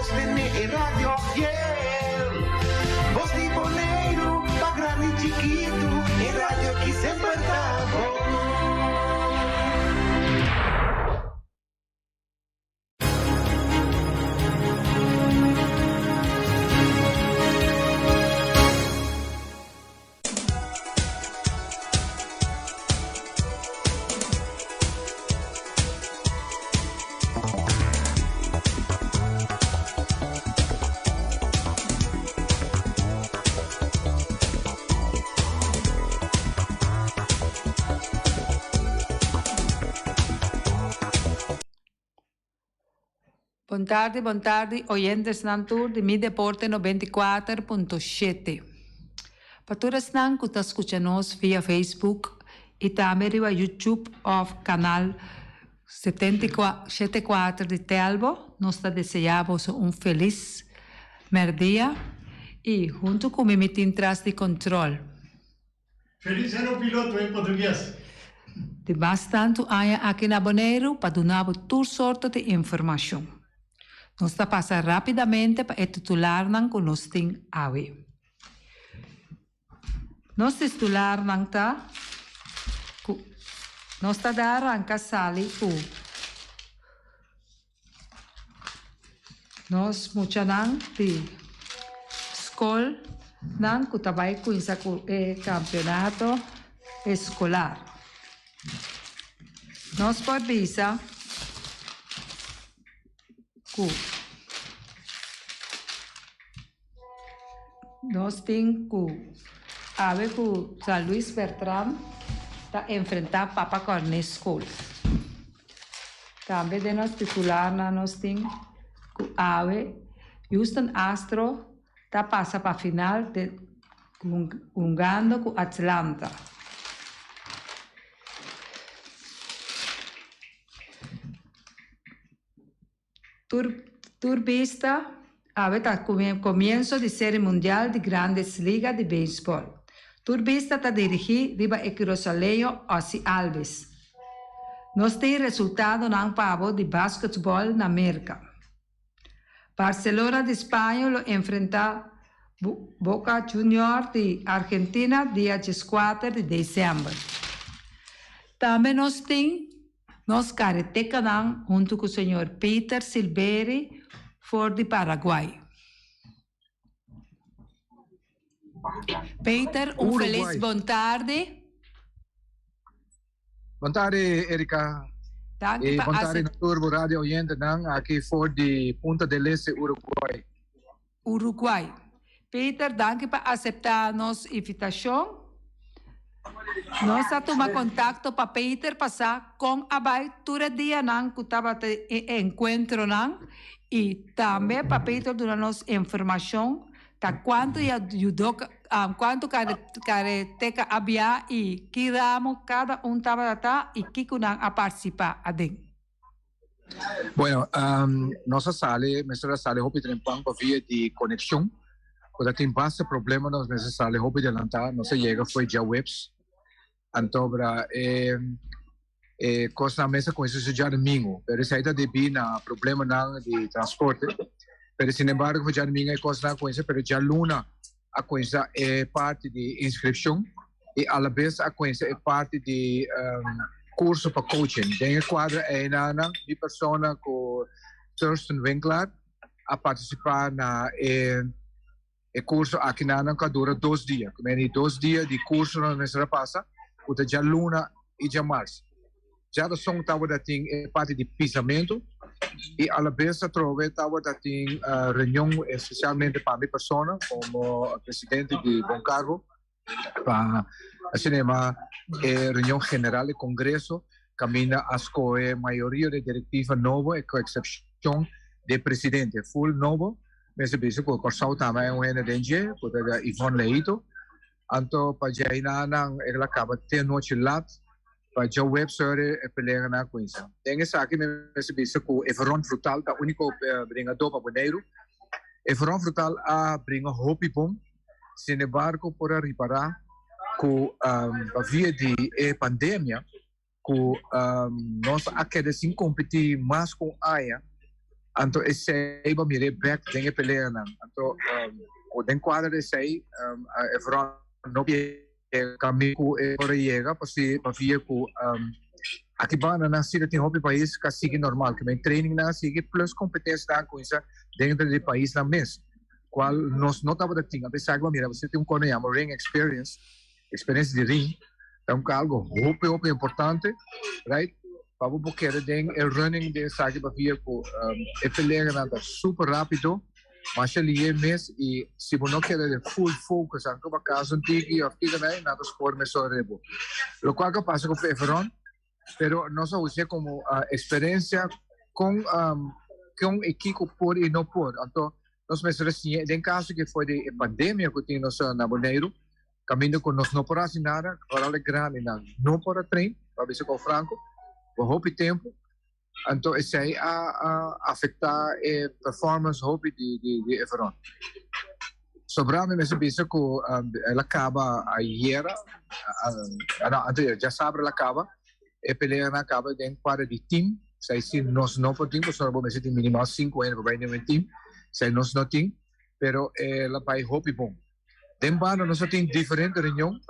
Sostene e radio fiel. Bos di Boneiru, pa grandi chikitu, e radio ki semper ta bon. Bon tardi, bon tardi oyentesnan tur di Mi Deporte 94.7. Pa tur esnan ku ta skucha nos via Facebook i tambe riba YouTube òf kanal 74 di Telbo, nos ta deseá boso un felis mèrdia i huntu ku mi mi tin tras di kòntròl. Feliz era un piloto en portugues. Di mas tantu aña aki na Boneiru pa duna bo tur sorto di informashon. Nos ta pasa rápidamente pa e titularnan ku nos tin awe. Nos titularnan ta ku nos ta da ranka sali ku. Nos muchanan di skolnan ku ta bai kuinsa ku e kampionato eskolar. Nos por bisa ku nos tin ku awe ku San Luis Bertran ta enfrentá Papa Corné School. Tambe den nos titularnan nos tin ku awe Houston Astro ta pasa pa final den hungando ku Atlanta. Tur tur bista awe ta komienso di Serie Mundial di Grandes Liga di Beisbòl. Tur bista ta dirigí riba e kurasaleño Ozzie Albies. Nos tin resultadonan pa bo di basketbòl na Merka. Barcelona di Spaño lo enfrentá Boca Junior di Argentina dia dieskuater di desèmber. Tambe nos tin. Nos karetekanan huntu ku señor Peter Silberi for di Paraguay. Peter, un felis bon tardi. Bon tardi, Erika. Danki pa Bon tardi na tur bo radio oyentenan aki for di Punta del Este, Uruguay. Uruguay. Peter, danki pa aseptá nos invitashon. Nos a tuma kontakto pa Peter pa sa kon a bai tur e dianan ku tabata e enkuentronan i tambe pa Peter duna nos informashon ta kuantu judoka, kuantu karateka a bia i ki ramo kada un tabata ta i kiko nan a partisipá aden. Bueno, nos a sali, mester a sali hopi trempan pa via di conexion, cu ta tin basta problema, nos mester sali hopi delanta, nos a yega fo'i djaweps, anto bra e e cosnan mester cuminsa su djadomingo, pero esey ta debi na problemanan di transporte, pero sin embargo fo'i djadomingo e cosnan a cuminsa, pero djaluna a cuminsa e parti di inscripcion y alabes a cuminsa e parti di curso pa coaching. Den e cuadro eynan mi persona cu Thurston Winklaar a participa na e e curso akinan cu a dura dos dia. Cu meni dos dia di curso nos mester a pasa cu ta djaluna y djamars. Djarason tabata tin e parti di pisamentu i alabes atrobe tabata tin reunion especialmente pa mi persona como presidente di Bon Cargo pa asina yama e reunion general e congreso caminda a scohe mayoria di directiva nobo e cu excepcion di e presidente full nobo mester bisa cu Corsou tambe hay un hende den dje cu ta Yvonne Leito anto pa djainan el a caba te anochi lat. Pa djaweps ora e peleanan a kuminsá. Den esaki mi mester bisa ku Everon Frutal ta úniko bringadó pa Boneiru. Everon Frutal a bringa hopi bon, sinembargo por a ripará ku pa via di e pandemia ku nos a keda sin kompetí mas ku un aña. Anto esei bo mir'é bèk den e peleanan. Anto ku den kuadro di esei Evron no yega kaminda ku e por a yega pasobra pabia ku aki banda nan si ta tin hopi pais ku a sigui normal. Kimen trainingnan a sigui plus kompetensianan a kuminsá dentro di e paisnan mes kual nos no tabata tin. Anto esaki bo a mira pasobra tin un kos nan yama ring experience. Experiencia di ring ta un algo hopi hopi importante, right? Pa bo por keda den e running den esaki pabia cu e peleanan ta super rapido, masha lihe mes y si bo no keda den full focus anto pa caso un tiki of kiko nan ta score mesora den bo. Locual cu a pasa cu Feveron, pero nos a us'e como experiencia con con e kiko por y no por. Anto nos mester a siña den caso cu foi di e pandemia cu tin nos na Boneiru, Caminda cu nos no por haci nada, vooral e grandinan no por a train, pa bisa con franco, por hopi tempo. Anto esey a afecta e performance hopi di di Everon. Sobra mi mester bisa cu el a caba ayera, no, anteayer, djasabra el a caba, e peleanan a caba den cuadra di team, esey si nos no por tin, pasobra bo mester tin minimal cinco hende pa bay den un team, esey nos no tin, pero el a bay hopi bon. Den banda nos a tin diferente reunion.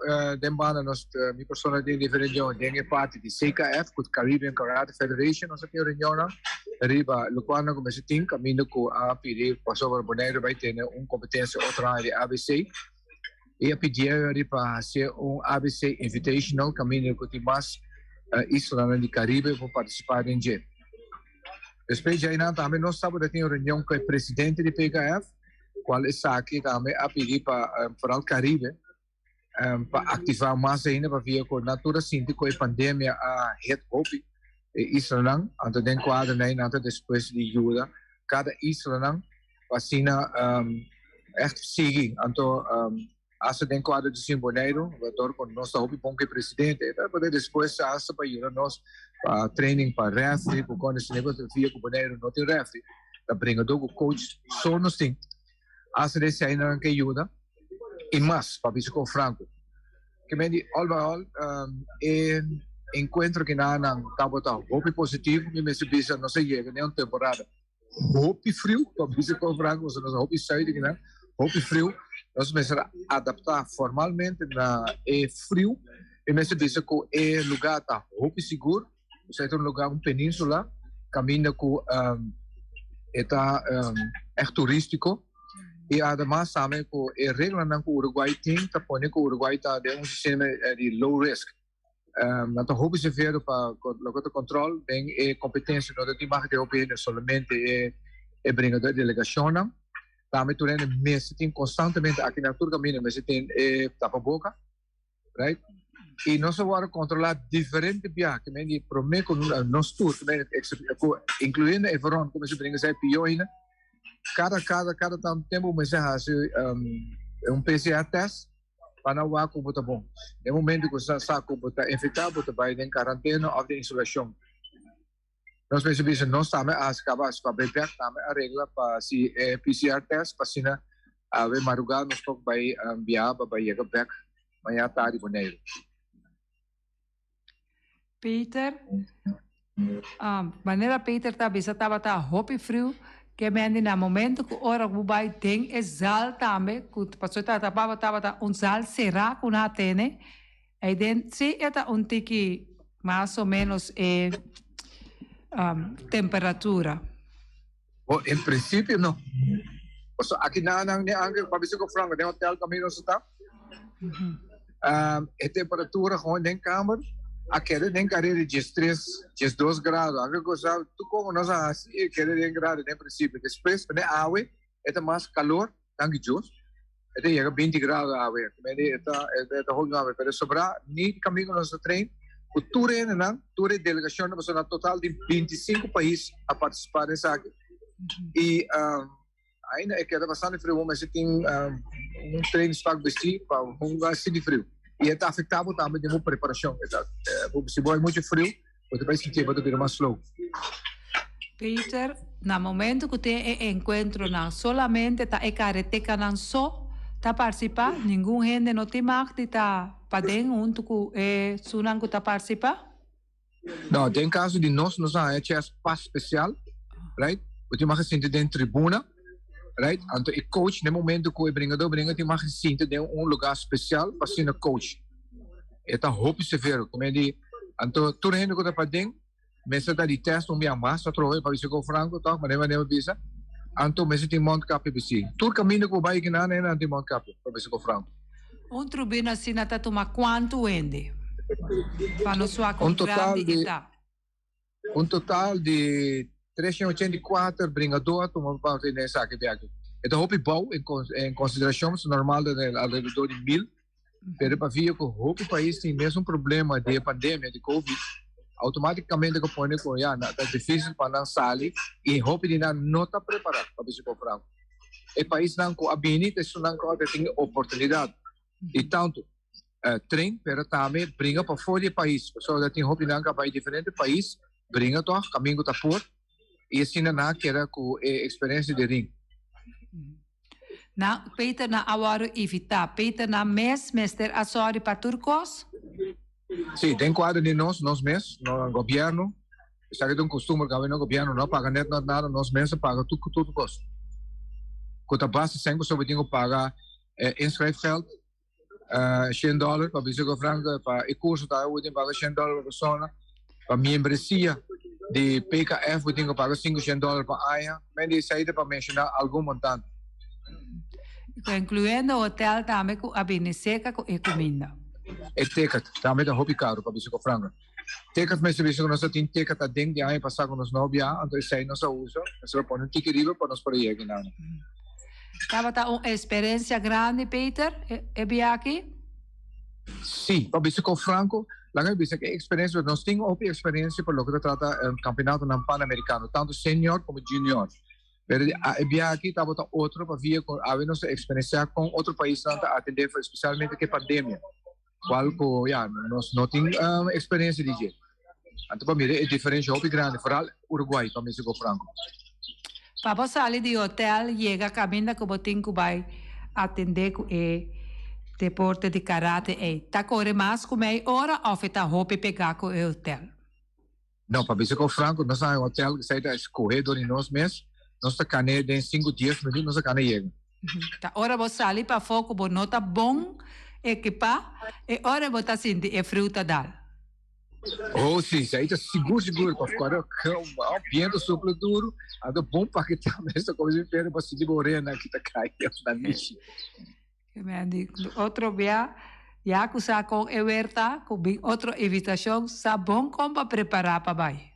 Den banda nos, mi persona tin diferente reunion den e parti di CKF, cu Caribbean Karate Federation, nos a tin reunionnan riba locual nan cu mester tin, caminda cu a pidi pasobra Bonaire bay tene un competencia otro aña di ABC. Y a pidié riba haci un ABC Invitational, caminda cu tin mas islanan di Caribe por participa den dje. Despues djainan tambe nos tabata tin un reunion cu e presidente di PKF, cual esaki tambe a pidi pa vooral Caribe pa activa mas ainda pabia cu nan tur a sinti cu e pandemia a hit hopi e islanan, anto den cuadro nei nan ta despues di yuda cada islanan pa asina echt sigui anto Hasta den cuadro di Sin Boneiru, dor cu nos ta hopi bon cu e presidente, e ta poder despues hasta pa yuda nos pa training pa referee, cu con esei cu via cu Boneiru no tin referee, ta bringa dor cu coach so nos tin. Hasta den esei nan ke yuda y mas, pa bisa con franco. Ke men di all by all, e encuentro ki nan nan tabata hopi positivo, mi mester bisa nos a yega den un temporada Hopi friu, pa bisa con franco, pasobra nos a hopi zuid aki nan, hopi friu. Nos mester a adapta formalmente na e friu. Mi mester bisa cu e lugar ta hopi sigur. Osea e ta un lugar, un peninsula, caminda cu e ta echt turistico. Y ademas tambe cu e reglanan cu Uruguay tin ta pone cu Uruguay ta den un sistema di low risk. Nan ta hopi severo pa loke ta control den e competencia. No ta tin mag di hopi hende, solamente e e bringador e delegacionnan. Tambe tur hende mester tin constantemente aki na tur caminda mester tin e tapaboca, right? Y nos a worde controla diferente biaha, ke men di prome cu nos tur, incluyendo Everon cu mester bringa esai pio ainda. Cada cada cada tanto tempo mester haci un PCR test. Pa nan wak ku bo ta bon. Den momento ku sa sa ku bo ta infektá, bo ta bai den karantena òf den isolashon. Nos mester bisa nos tambe a hasi kaba hasi pa bai bèk tambe a regla pa hasi e PCR test pa asina awe marugá nos por bai biaha pa bai yega bèk mañana tardi Boneiru. Peter, Manera Peter ta bisa tabata hopi friu ke mendi na momento ku ora ku bo bai den e zaal tambe ku pasobra ta tabata tabata un zaal será ku nan a tene ei den si e ta un tiki mas o menos e temperatura. Bo en principio no. Pasobra aki nan nan ne anke pa bisa ku franco den hotel kaminda nos ta. E temperatura gewoon den kamer a keda den kare di diestres, diesdos grado. Anke ku sa tur komo nos a hasi e keda den grado den principio. Despues pone awe e ta mas kalor, danki Dios. E ta yega binti grado awe. E ta e ta hopi awe. Pero sobra ni kaminda ku nos ta train ku tur hendenan, tur e delegacionnan pasobra na total di bintisinko pais a participa den esaki. I ainda e keda bastante friu. Bo mester tin un trainingspak besti pa hunga sinti friu. I e ta afecta bo tambe den bo preparacion. E ta si bo hay mucho friu bo ta bai sinti bo ta bira mas slow. Peter, Na momento cu tin e encuentronan solamente ta e karetekanan so ta participa, ningun hende no tin mag di ta paden hunto cu e sunan cu ta participa? No, den caso di nos, nos a haña chess pas special, right? Bo tin mag sinta den tribuna, right? Anto e coach na e momento ku e bringadó bringa tin mag sinta den un lugá spesial pa asina coach. E ta hopi severo. Ku men di anto tur hende ku ta paden mester ta di test un bia mas atrobe pa bisa ku franco tok manera manera bo bisa. Anto mester tin mondkapje bistí. Tur kaminda ku bo bai kinan nan tin mondkapje pa bisa ku franco. Un trubina asina ta tuma kuantu hende pa nos wak un grandi e ta? Un total di 384 bringadó a tuma parti den esaki biaha. E ta hopi bou en konsiderashon, su normal ta alrededor di mil, pero pavia ku hopi pais tin mesun problema di e pandemia di covid, automaticamente ku pone ku ya ta dificil pa nan sali i hopi di nan no ta prepara pa bisa ku franco. E paisnan ku a bini ta esunnan ku a tin e oportunidat di tantu train pero tambe bringa pafó di e pais pasobra tin hopinan ku a bai diferente pais bringa tòg kaminda ku ta por i asina nan a keda ku e eksperensia di ring. Nan Peter nan a wòrdu invitá. Peter nan mes mester a sòri pa tur kos? Sí, den kuadro di nos, nos mes, no gobièrnu, esaki ta un kustumber ku awe no gobièrnu no a paga nèt nòt nada, nos mes a paga tur tur kos. Ku ta basta sèn ku soba tin ku paga inschrijfgeld, shen dòler pa bisa ku franco pa e kurso ta bo tin paga shen dòler pa persona, pa miembresia di PKF bo tin ku paga sinku shen dòler pa aña, men di esei ta pa menshoná algun montante. Inkluyendo hotel tambe ku a bini serka ku e kuminda. E ticket tambe ta hopi karu pa bisa ku franco. Ticket mester bisa ku nos a tin ticket aden di aña pasá ku nos no bia, anto esei nos a usa, nos a pone un tiki riba pa nos por a yega einan. Tabata un experiencia grandi, Peter, e bia aki? Sí, pa bisa con franco, laga mi bisa cu e experiencia, nos tin hopi experiencia pa loke ta trata campeonatonan Panamericano, tanto senior como junior. Pero e bia aki tabata otro pabia cu awe nos ta experiencia con otro paisnan ta atende, especialmente cu e pandemia. Cual cu ya nos no tin experiencia di dje. Anto pa mira e diferencia hopi grandi, vooral Uruguay pa Mexico Franco. Pa bo sali di hotel yega caminda cu bo tin cu bay atende cu e deporte di karate ey, ta core mas cu mei ora of e ta hopi pega cu e hotel? No, pa bisa cu franco nos ta hotel esey ta escoge door di nos mes, nos ta cane den cinco dies minuut nos ta cane yega. Ta ora bo sali pafó cu bo no ta bon ekipa, e ora bo ta sinti e friu ta dal. Oh si, esey ta sigur sigur, pasobra cuando biento sopla duro, anto bon paketá mes ta cuminsa pero bo sinti bo oreanan ki ta cay of nanishi. Otro bia ya ku sa kon e wer ta ku bin otro invitashon sa bon kon pa prepará pa bai.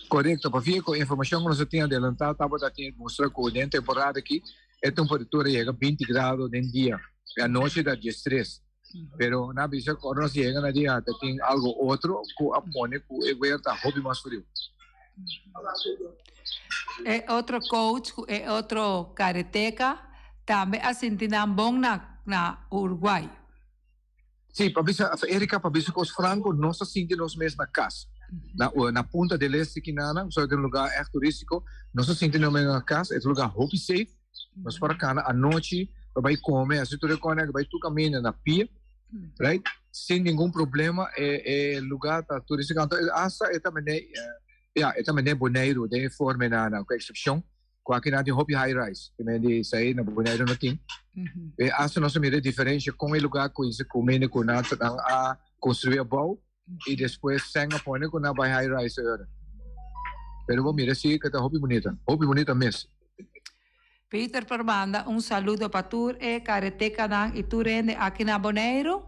Korekto, pafia ku informashon ku nos a tin adelantá tabata tin mustra ku den temporada aki e temperatura yega binti grado den dia i anochi ta diestres. Pero nan a bisa ku ora nos yega na dia ta tin algo otro ku a pone ku e wer ta hopi mas friu. E otro coach ku e otro karateka tambe a sinti nan bon na na Uruguay. Sí, pa bisa Erika, pa bisa kos franco, nos a sinti nos mes na kas. Na na Punta del Este kinana, so ta un lugar ègt turístiko, nos a sinti nos mes na kas, e ta un lugar hopi safe, nos por a kana anochi pa bai kome, asina tur e kòne a bai tur kaminda na pia, right, sin ningun problema, e e lugar ta turístiko, anto asta e ta mene, ya, e ta mene Boneiru den e forma nan, ku eksepshon. Ku akinan tin hopi high rise, te men di esei na Boneiru no tin. E asta nos a mira e diferensha kon e lugar ku inse ku mende ku nan nan a konstruí abou i despues sèn a pone ku nan bai high rise ora. Pero bo mira si ku ta hopi bunita, hopi bunita mes. Peter por manda un saludo pa tur e karetekanan i tur hende aki na Boneiru?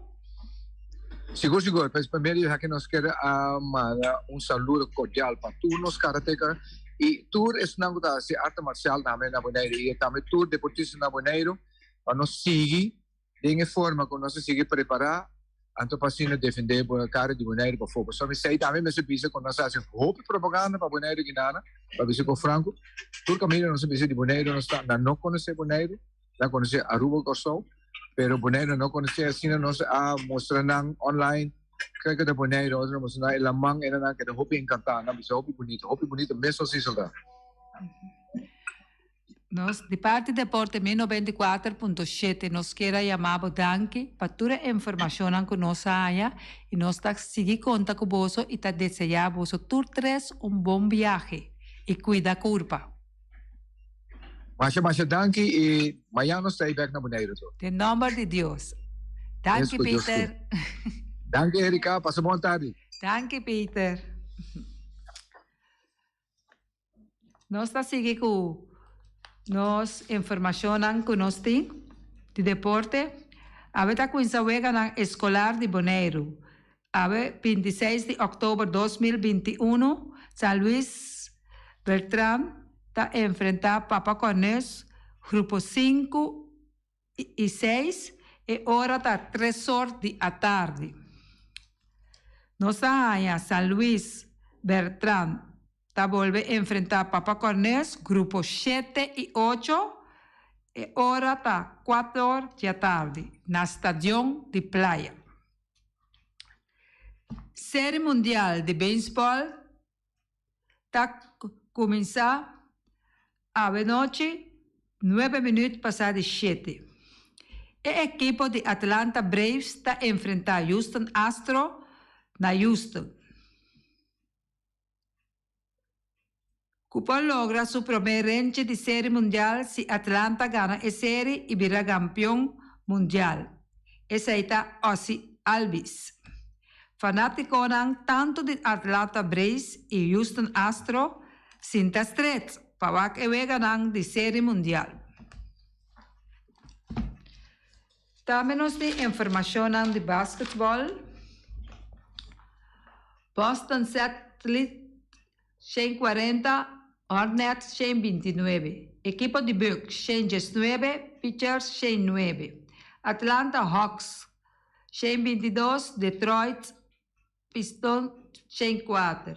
Sigur sigur, pues pa medio di esaki nos kier a manda un saludo cordial pa tur nos karateka y tur esnan ku ta hasi arte marcial tambe na Boneiru y tambe tur deportista na Boneiru pa nos sigui den e forma ku nos a sigui prepara anto pa asina defende kara di Boneiru pafó. Pasobra mi esei tambe mester bisa ku nos a hasi hopi propaganda pa Boneiru Guinana, pa bisa ku franco tur kaminda nos a bisa di Boneiru nos ta nan no konosé Boneiru. Nan konosé Aruba Kòrsou, pero Boneiru no konosé. Asina nos a mustra nan online kiko ta Boneiru. Otro nos mustra nan e laman, e nan keda hopi enkantá. Nan bisa hopi bunito, hopi bunito mes nos isla ta. Nos di parti Deporte Mi 94.7 nos kier a yama bo danki pa tur e informashonnan ku nos a haña i nos ta sigui konta ku boso i ta deseá boso tur tres un bon biahe. i kuida kurpa. Masha masha danki i mañan nos ta ei bek na Boneiru tur. Den nomber di Dios. Danki Peter. Danki Erika, pasa bon tardi. Danki Peter. Nos ta sigui ku nos informashonnan ku nos tin di deporte. Awe ta kuminsá weganan eskolar di Boneiru. Awe 26 di òktober 2021 San Luis Bertran ta enfrentá Papa Corneus grupo sinku i seis, e ora ta tres or di atardi. Nos a haña San Luis Bertran ta bolbe enfrentá Papa Corneus grupo shete i ocho, e ora ta kuater or di atardi na Stadion di Playa. Serie Mundial di Beisbòl ta kuminsá awenochi nuebe minüt pasá di shete. E ekipo di Atlanta Braves ta enfrentá Houston Astro na Houston. Ku por logra su promé renchi di Seri Mundial si Atlanta gana e seri i bira kampion mundial. Esei ta Ozzie Albies. Fanátikonan tantu di Atlanta Braves i Houston Astro sinta stret pa wak e weganan di Seri Mundial. Tambe nos tin informashonnan di basketbòl. Boston Celtics 140, Hornets 129. Ekipo di Bucks 119, Pacers 109. Atlanta Hawks 122, Detroit Pistons 104.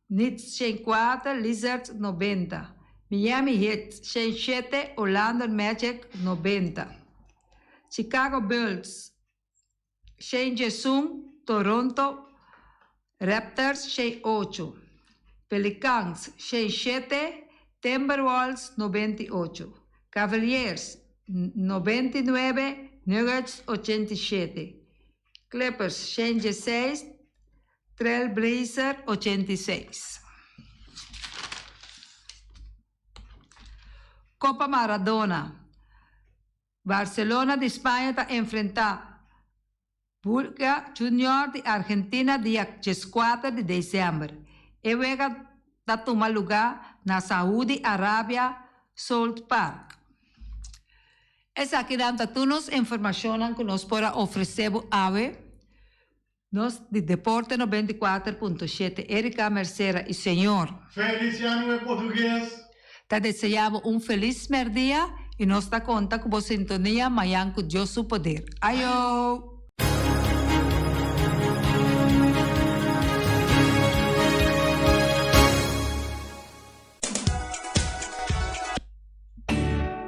Knicks 104, Lizards 90. Miami Heat 107, Orlando Magic 90. Chicago Bulls 111, Toronto Raptors 108. Pelicans 107, Timberwolves 98. Cavaliers 99, Nuggets 87. Clippers 116, Trailblazer 86. Copa Maradona, Barcelona di Spaña ta enfrentá Boca Junior di Argentina dia dieskuater di desèmber. E wega ta tuma lugá na Saudi Arabia Salt Park. Esakinan ta tur nos informashonnan ku nos por a ofresé bo awe. Nos di Deporte 94.7, Erika Mercera y señor. Feliciano e Portugues. Ta desea bo un feliz merdia y nos ta conta cu bo sintonia mayan cu Dios su poder. Ayo!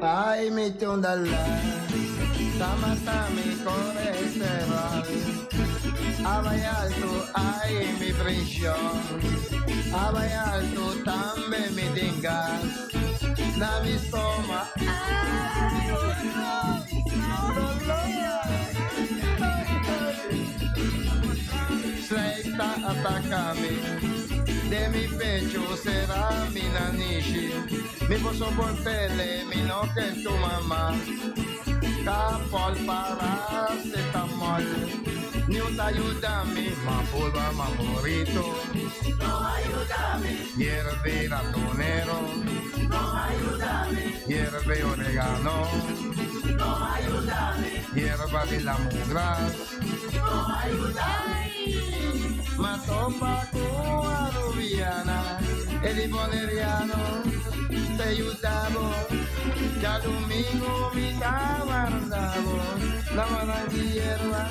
Ay, mi tundala, ta mata mi colesterol. Abay alto, ay, mi presión. Abay alto, tambe mi tin gas. Na mi stoma, ay, dolor, dolor. Ay, ay. Slijk ta ataca mi. Den mi pecho sera mi nanishi. Mi por soportele, mi no ke tuma mas. Kapol paracetamol, niun ta yuda mi. Ma pulva, ma burrito, no a yuda mi. Hierbe ratonero, no a yuda mi. Hierbe oregano, no a yuda mi. Hierba di lamugras, no a yuda mi. Ma topa ku arubiana, e di boneriano te yuda bo. Djadumingu mi ta warda bo, na manan di yerba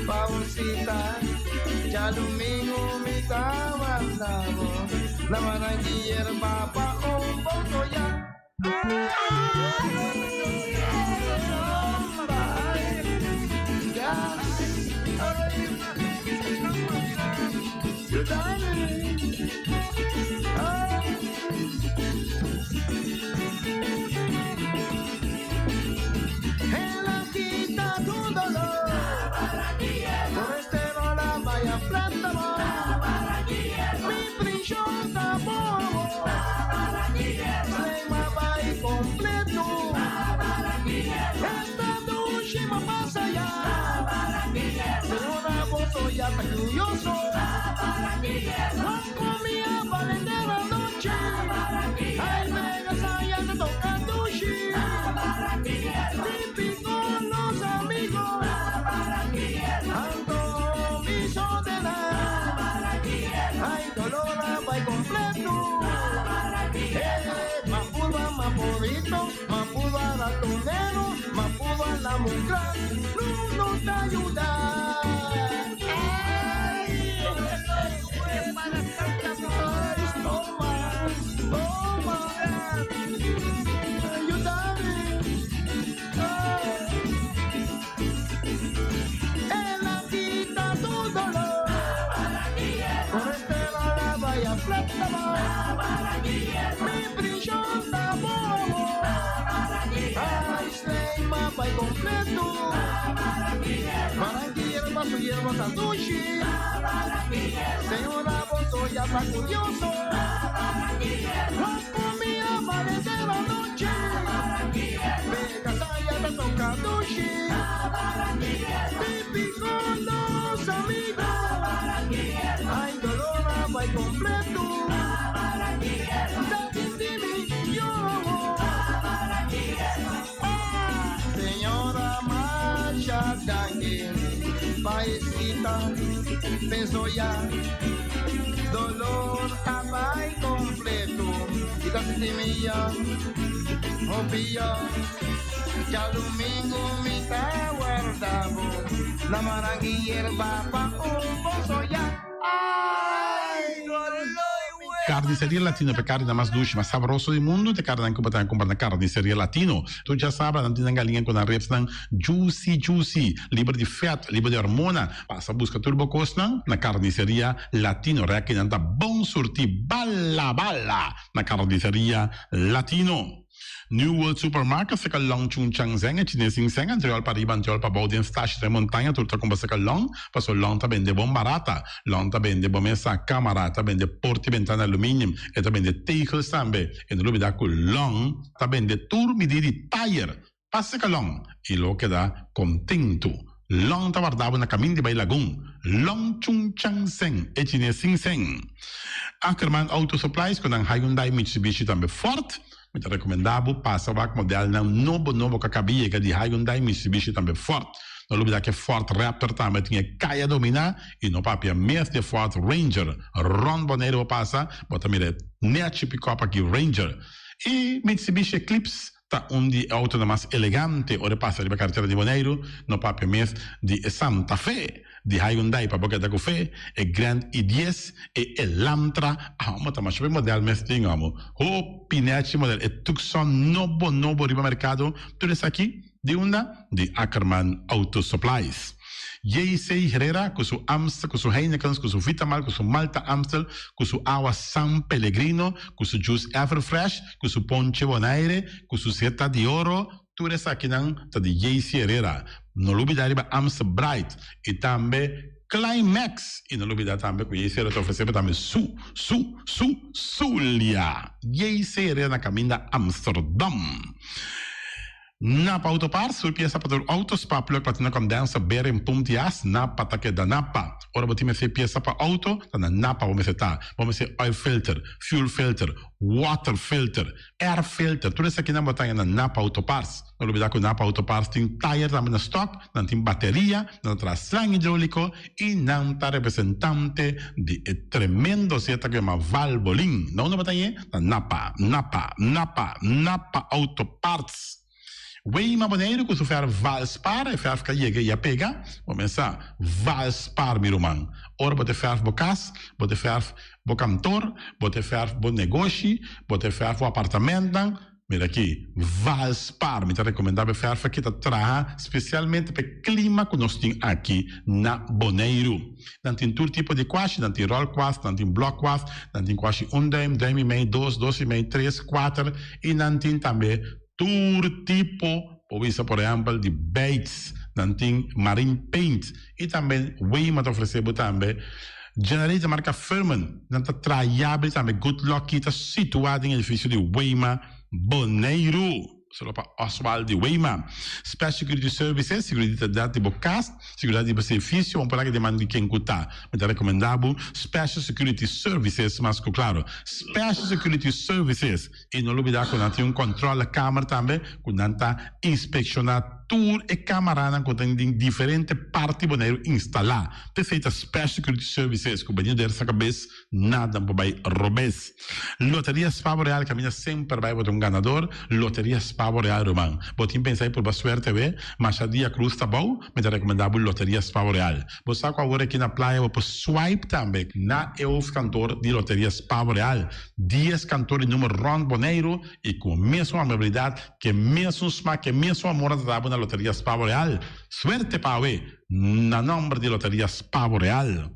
pa un sita. Djadumingu mi ta warda bo, na manan di yerba pa un boto ya. Esta dushi ma pasa ya. Señora boso ya ta curioso. No comia valentera noche. Ay mega saya ta toca dushi. Típico los amigos. Anto mi sodena. Ay dolor a bay completo. Eh, mapurba mapurito, mapurba ratonero, mapurba la mujer. No nos ayuda. Ay, ay, toma, toma. Ayúdame. Ay. El a kita tur dolor. Con este la vaya plata. Mi prisión ta bobo. Ay, slay, mapa y completo. Barranquilla, su hierba ta dushi. Señora, vos ya está curioso. La comida parece la noche. Venga, ya te toca dushi. Típico los amigos. Ay, dolor, va completo. Yo. Señora Masha Danke, paisita, penso ya, dolor a bay completo, y casi mía, opia, djadumingu mi ta warda bo, na Maranguierba pa un boso ya. Ay, Carniceria Latino, pa carne mas dushi, mas sabroso di mundo, te carne cu bo ta cumpra na Carniceria Latino. Tur djasabra, nan tin nan galiña cu nan ribs nan juicy, juicy, liber di vet, liber di hormona. Pasa busca tur bo cosnan na Carniceria Latino. Reki nan ta bon surti bala bala na Carniceria Latino. New World Supermarket seka Long Chun Chang Zeng e Chines Sing Seng antriol pa riba antriol pa bou den stashi den montaña tur ta kumpra seka Long paso Long ta bende bon barata Long ta bende bo mesa kamara ta bende porta y bentana aluminium e ta bende tegels tambe e no lubida ku Long ta bende tur midi di tayer pa seka Long y lo keda kontentu Long ta warda bo na kamin di bai Lagun Long Chun Chang Seng e Chines Sing Seng Ackerman Auto Supplies ku nan Hyundai Mitsubishi tambe Ford Mi ta rekomendá bo pasa wak modelnan nobo nobo ku a kaba yega di Hyundai, Mitsubishi tambe Ford. No lubidá ku e Ford Raptor tambe tin e kaya dominá i no papia mes di e Ford Ranger. Rònt Boneiru bo pasa, bo ta mira e nèchi pikòp aki Ranger. E Mitsubishi Eclipse ta un di e outonan mas elegante ora e pasa riba karetera di Boneiru, no papia mes di e Santa Fe. Di Hyundai pa bo keda ku fe, e Grand i dies, e Elantra, amo ta masha be model mes tin amo. Hopi nechi model, e Tucson nobo nobo riba merkado, tur esaki di unda? Di Ackerman Auto Supplies. JC Herrera ku su Amstel, ku su Heinekens, ku su Vitamal, ku su Malta Amstel, ku su awa San Pellegrino, ku su juice Everfresh, ku su ponche Bonaire, ku su Zeta di Oro, Tur esakinan ta di JC Herrera. No lubida riba Amstel Bright y tambe Climax. Y no lubida tambe cu JC Herrera ta ofrece bo tambe su, su, su, Zulia. JC Herrera na caminda Amsterdam. Napa Auto Parts, tur pieza pa tur auto, spark plug, platina condenser, bearing, pump di as, Napa ta keda Napa. Ora bo tin mester pieza pa auto, ta na Napa bo mester ta. Bo mester oil filter, fuel filter, water filter, Air filter, tur esakinan bo ta haña na Napa Auto Parts. No lubida ku Napa Auto Parts tin tayer tambe na stock, nan tin bateria, nan ta traha slang hidroliko i nan ta representante di e tremendo zeta ku yama Valvoline. Na unda bo ta hañ'é? Na Napa, Napa, Napa, Napa Auto Parts. Weima Boneiru ku su fèrf Valspar, e fèrf ka yega i a pega. Bo mester sa, Valspar mi ruman. Ora bo ta fèrf bo kas, bo ta fèrf bo kantor, bo ta fèrf bo negoshi, bo ta fèrf bo apartamentnan, mira aki, Valspar. Mi ta rekomendá bo e fèrf aki ta traha spesialmente pa e klima ku nos tin aki na Boneiru. Nan tin tur tipo di kuashi, nan tin ròl kuas, nan tin blòk kuas, nan tin kuashi un dùim, dùim i mei, dos, dos i mei, tres, kuater i nan tin tambe Tur tipo, por bisa por ehempel di baits, nan tin marine paint y tambe Wema ta ofrece bo tambe generator marca Firman, nan ta traha yabri tambe Good Lucky ta situa den edificio di Wema Boneiru. Solo pa Oswald di Weima. Special Security Services, Seguridat di bo kas, seguridat di bo servisio, un por aki den man di ken ku ta. Mi ta rekomendá bo Special Security Services mas ku klaro. Special Security Services. I no lubidá ku nan tin un kòntròlekamer tambe ku nan ta inspekshoná tur e kamaranan ku tin den diferente parti Boneiru instalá. P'esei ta Special Security Services ku bini der sa kabes nada por bai robes. Loteria Spa Boreal kaminda semper bai bo ta un ganador. Loteria Spa Boreal ruman. Bo tin pensa di purba suerte awe? Masha dia krus ta bou, mi ta rekomendá bo Loteria Spa Boreal. Bo sa ku awor aki na playa bo por swipe tambe na e hoofdkantoor di Loteria Spa Boreal. Dies kantoor di numer rònt Boneiru i ku mesun amabilidat, ku e mesun smak, ku e mesun amor nan ta dabo na Loteria Spa Boreal. Suerte pa awe na nòmber di Loteria Spa Boreal.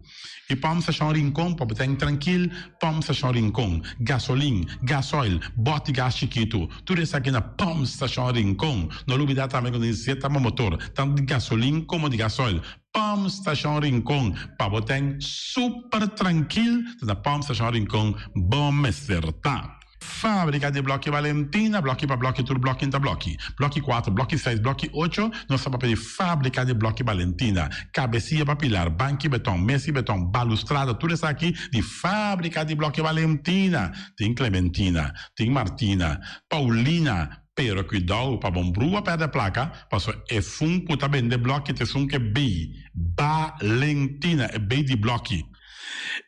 I Pòmp Stashon Rincon pa bo ta en trankil, Pòmp Stashon Rincon, gasolin, gasoil, bòt di gas chikitu, tur esaki na Pòmp Stashon Rincon. No lubidá tambe ku nos zeta bo motor, tantu di gasolin komo di gasoil. Pòmp Stashon Rincon, pa bo ta en super trankil, ta na Pòmp Stashon Rincon bo mester ta. Fábrika di Blòki Valentina, blòki pa blòki tur blòki ta blòki. Blòki kuater, blòki seis, blòki ocho, nos ta papia di Fábrika di Blòki Valentina. Kabesia pa pilar, banki beton, mesi beton, balustrada, tur esaki di Fábrika di Blòki Valentina. Tin Clementina, tin Martina, Paulina, pero kuidou pa bon brua pèrdè plaka, pasobra e fun ku ta bende blòki ta esun ku e bei Valentina, e bei di blòki.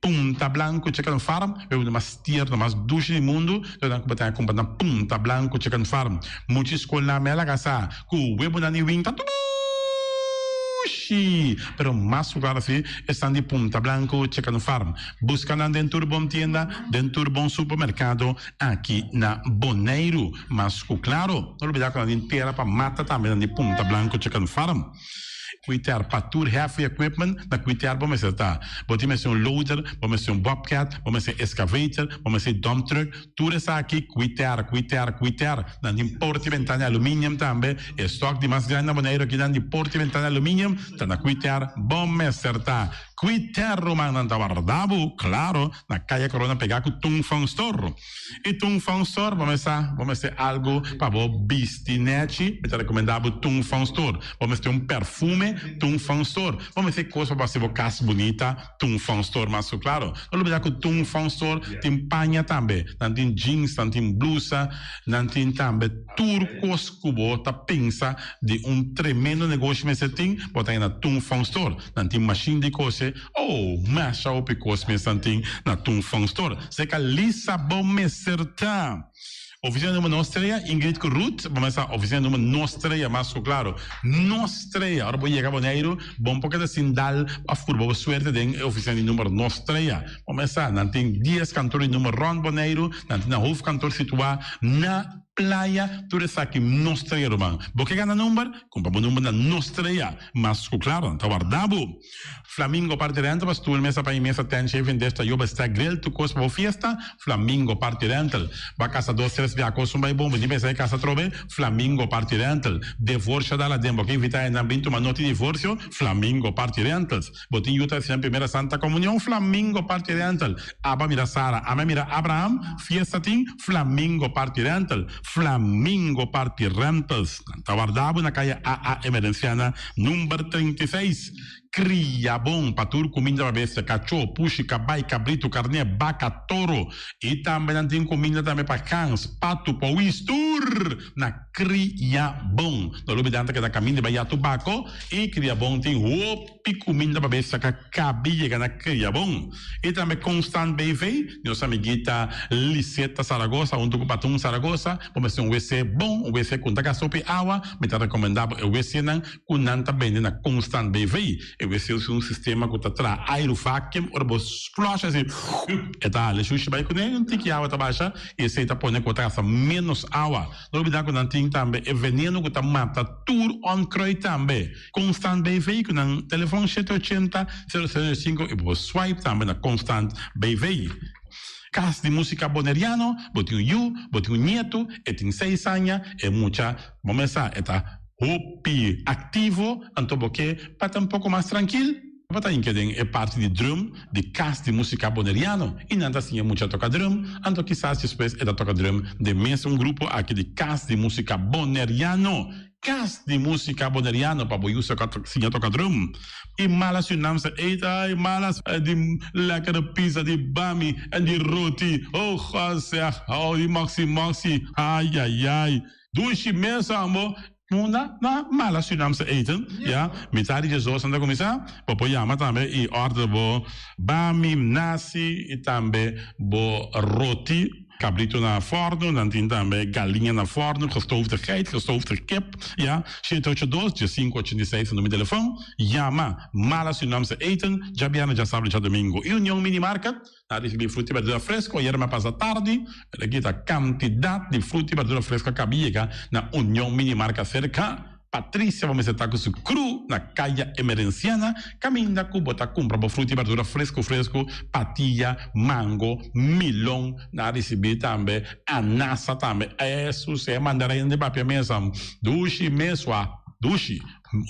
Punta Blanco Chicken Farm, e un mas tierno, mas dushi di mundu, lo nan ku bo ta kumpra na Punta Blanco Chicken Farm. Muchi skolnan me a laga sa ku webunan di win ta dushi, pero mas ku klaro si esnan di Punta Blanco Chicken Farm. Buska nan den tur bon tienda, den tur bon supermerkado aki na Boneiru. Mas ku klaro, no lubida ku nan tin tera pa mata tambe nan di Punta Blanco Chicken Farm. Kuiter pa tur heavy equipment na kuiter bo mester ta. Bo tin mester un loader, bo mester un bobcat, bo mester excavator, bo mester dump truck, tur esaki kuiter, kuiter, kuiter. Nan tin porta y ventana di aluminium tambe. E stock di mas grandi na Boneiru aki nan di porta y ventana di aluminium ta na kuiter bo mester ta. Kuiter ruman nan ta warda bo, claro, na Kaya Corona pega ku Tung Fong Store. I Tung Fong Store bo mester bo mester algu pa bo bisti nechi, mi ta rekomendá bo Tung Fong Store. Bo mester un perfume, Tung Fong Store. Bo mester kos pa bo hasi bo kas bunita, Tung Fong Store mas ku klaro. No lubidá ku Tung Fong Store tin paña tambe. Nan tin jeans, nan tin blusa, nan tin tambe tur kos ku bo ta pensa di un tremendo negoshi mester tin, bo ta haña na Tung Fong Store. Nan tin mashin di kose. Oh, masha hopi kos mes nan tin na Tung Fong Store. Seka Lisa bo mester ta. Oficina numero nos trea, Ingrid ku Ruth, bo mester sa oficina numero nos trea mas ku klaro. Nos trea, ora bo yega Boneiru, bo por keda sin dal of purba bo suerte den e oficina di numero nos trea. Bo mester sa, nan tin dies kantor di numero rond Boneiru, nan tin nan hoofdkantoor situa na Playa, tur esaki nos trea ruman. Bo ke gana number? Kumpra bo number na nos trea. Mas ku klaro, nan ta warda bo. Flamingo Party Rental pa stoel, mesa pa i mesa, tent, shaving dish, tayoba, stack, grill, tur kos pa bo fiesta. Flamingo Party Rental. Bo a kasa dos, tres bia kos un bai bon, bo tin pensa di kasa atrobe? Flamingo Party Rental. Devorsio dal aden, bo ke invita hendenan bin tuma noti di divorsio? Flamingo Party Rentals. Bo tin yu ta hasi nan primera Santa Comunion? Flamingo Party Rental. Aba mira Sara, ame mira Abraham, fiesta tin? Flamingo Party Rental. Flamingo Party Rentals. Nan ta warda bo na kaya AA Emerenciana number 36. Kria bon pa tur kuminda pa bestia, kachó, pushi, kabai, kabritu, karné, baka, toro. I tambe nan tin kuminda tambe pa gans, patu, powis, tur na Kria Bon. No lubida nan ta keda kaminda bai ya tubako i Kria Bon tin hopi kuminda pa bestia ka kabi yega na Kria Bon. I tambe Constant BV, nos amiguita Liseta Zaragoza huntu ku Patun Zaragoza, bo mester un wc bon, un wc ku no ta gasta hopi awa, mi ta rekomenda bo e wcnan ku nan ta bende na Constant BV. E wc usa un sistema ku ta traha airu vacuum, ora bo flush asi e ta hala e shushi bai kuné, un tiki awa ta basha i esei ta pone ku bo ta gasta ménos awa. No olbida ku nan tin tambe e veneno ku ta mata tur onkruid tambe. Constant BV ku nan telefon shete ochenta, sero sero sinku i bo por swipe tambe na Constant BV. Kas di Musika Boneriano, bo tin un yu, bo tin un nietu, e tin seis aña, e mucha, bo mester sa, e ta hopi aktivo, anto bo ke pa ta un poko mas trankil. Tabata inke den e parti di drum di Kas di Músika Boneriano i nan ta siña mucha toka drum, anto kisas despues e ta toka drum den mes un grupo aki di Kas di Músika Boneriano. Kas di Músika Boneriano pa bo yu siña toka drum. I mala Surinaamse eten, ai mala di lekkere pizza, di bami en di roti, oh God zeg, oh di moksi moksi, ai ai ai. Dushi mes ambo. Munda na mala Surinaamse eten, ya. Mitad di diesdos nan ta kuminsá. Bo por yama tambe i order bo bami, nasi i tambe bo roti. Kabrito na fòrnu, nan tin tambe galiña na fòrnu, gestoofde geit, gestoofde kip, ya. Shete ocho dos, diesinku ochenta i seis ta number di telefòn. Yama Mala Surinaamse Eten, djabièrnè, djasabra i djadumingu. I Union Mini Market. A ricibi fruta y berdura fresco ayer mi a pasa tardi, pero aki ta cantidad di fruta y berdura fresco a caba yega na Union Mini Marca cerca Patricia bo mester ta cu su crew na Caya Emerenciana caminda cu bo ta cumpra bo fruta y berdura fresco fresco, patilla, mango, milon, nan a ricibi tambe anasa tambe, esu si e mandarina di papia mesa dushi mesua dushi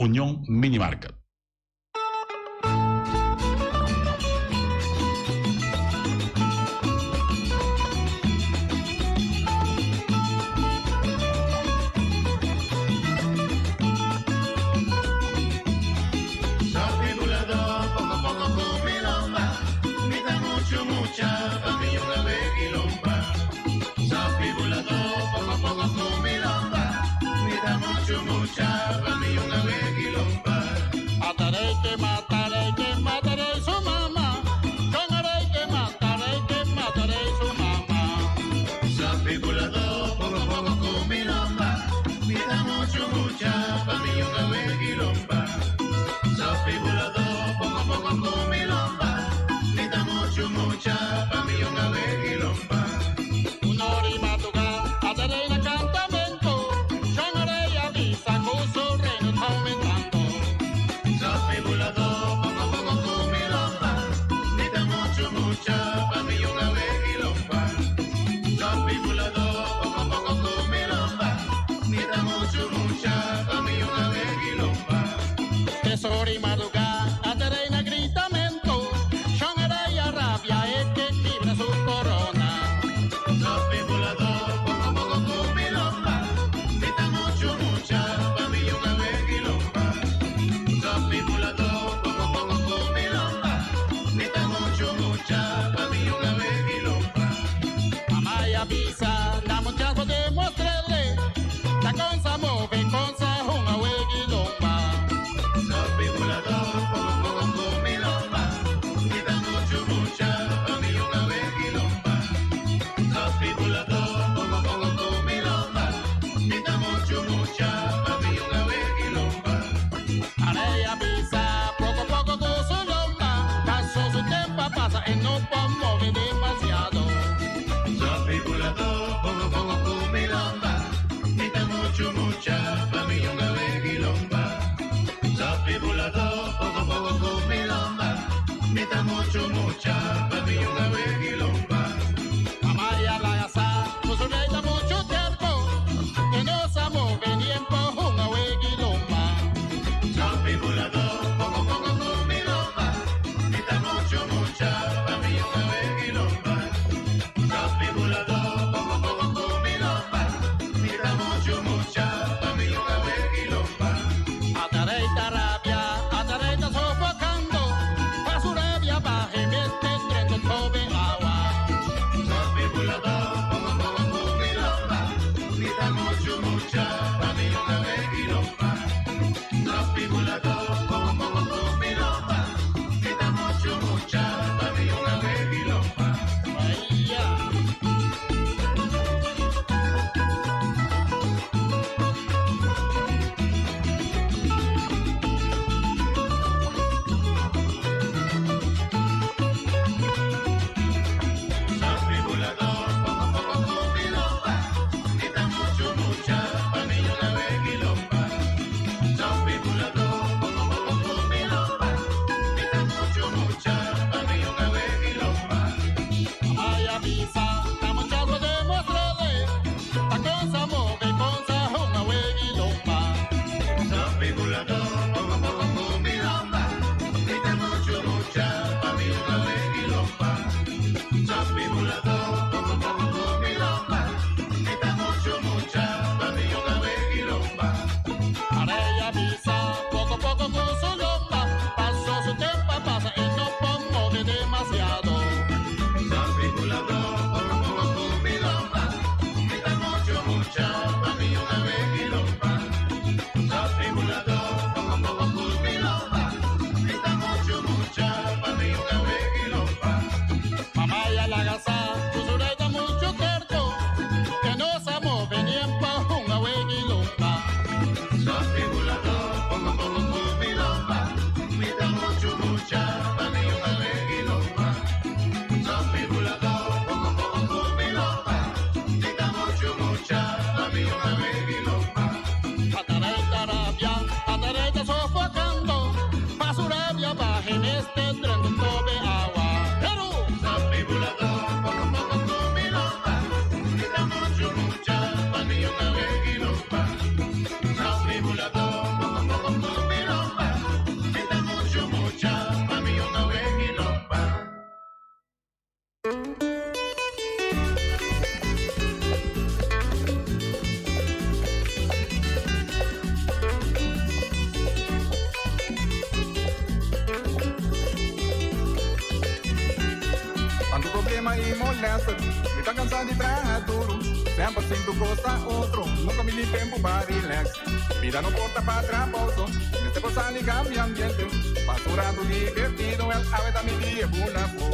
Union Mini Market. problema i molèster. Mi ta kansá di traha duru, semper sintu kos ta otro. Nunka mi tin tempu pa relax. Bida no por ta pa trabou so, mester por sali kambia ambiente. Pasa un ratu divertido, wèl awe ta mi dia bula afó.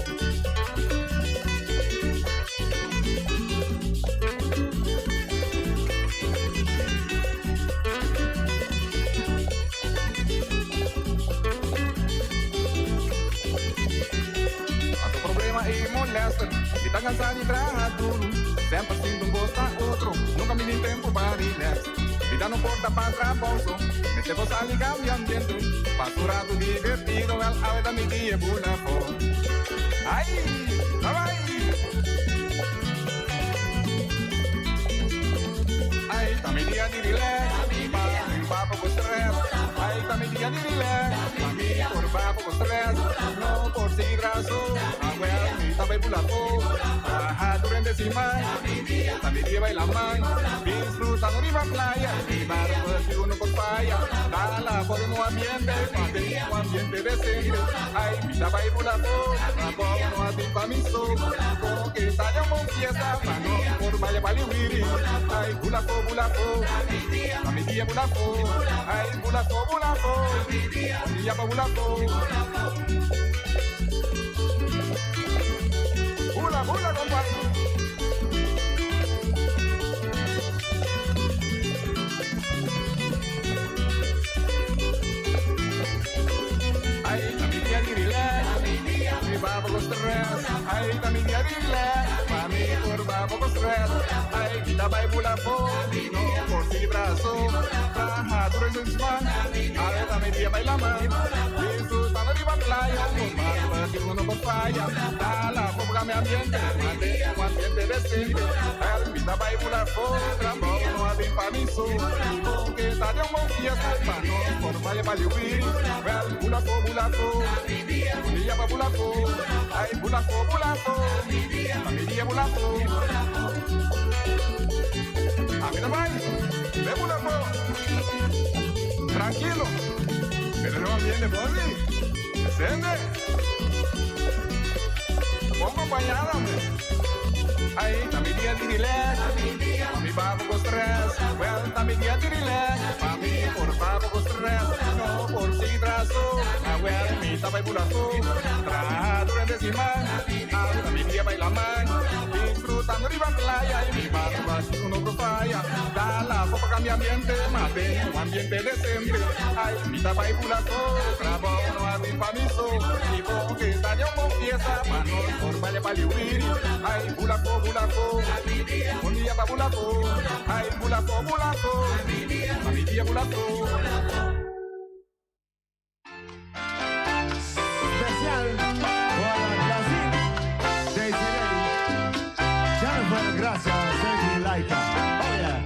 Tantu problema i molester, mi ta cansa di traha duru. Semper sinti un cos pa otro, nunca mi tin tempo pa relax. Bida no por ta pa trabou so, mester por sali cambia ambiente. Pasa un rato divertido, wel awe ta mi dia bula afo. Ai, ta bai! Ai, ta mi dia di relax, pa limpa poco stress. Ai, ta mi dia di relax, pa mi por ba poco stress. No por sigui braso, awel mi ta bai bula afo. Traha durante siman, ta mi dia bai laman. Disfrutando riba playa, mi barbecue no por faya. Dala por un ambiente, pa den un ambiente decente. Ai, mi ta bai bula afo, trabou no a tin pa mi so. Con que ta den un bon fiesta, pa no por baya bali wiri. Ai, bula afo, bula afo, ta mi dia bula afo. Ai, bula afo, bula afo, bon dia pa bula afo. Bula, bula, compa. Ai, ta mi dia di relax, mi ba poco stress. Ai, ta mi dia di relax, pa mi por ba poco stress. Ai, mi ta bai bula afo, no por sigui braso. Traha duro en siman, awe ta mi dia bai laman. Disfrutando riba playa, con barbecue no por faya. Dala afo pa mi ambiente, mantén un ambiente decente. El mi ta bai bula afo, trabou no a bin pa mi so. Con que ta den un bon fiesta, pa no por faya pa liwiri. Wel, bula afo, bula afo, un dia pa bula afo. Ai, bula afo, bula afo, ta mi dia bula afo. Ami ta bai, be bula afo. Trankilo, pero den un ambiente bon si. Sende. Bon compañada, hombre. Ai, ta mi dia di relax. Pa mi ba poco stress. Well, ta mi dia di relax. Pa mi por ba poco stress. No por sigui traso. Ah, well, mi ta bai bula afo. Traha durante siman. Awe ta mi dia bai laman. Disfrutando riba playa. Y mi barbecue no por faya. Dala afo pa cambia ambiente. Mantén un ambiente decente. Ai, mi ta bai bula afo. Trabou no a bin pa mi so. Y bo ke ta den un bon fiesta. Pa nos por baila pa liwiri. Ai, bula afo, bula afo. Bon dia pa bula afo. Ai, bula afo, bula afo. Pa mi dia bula afo. Special for Brazil, Desiree, Jennifer Gracia, Sergi Laika. Oh yeah.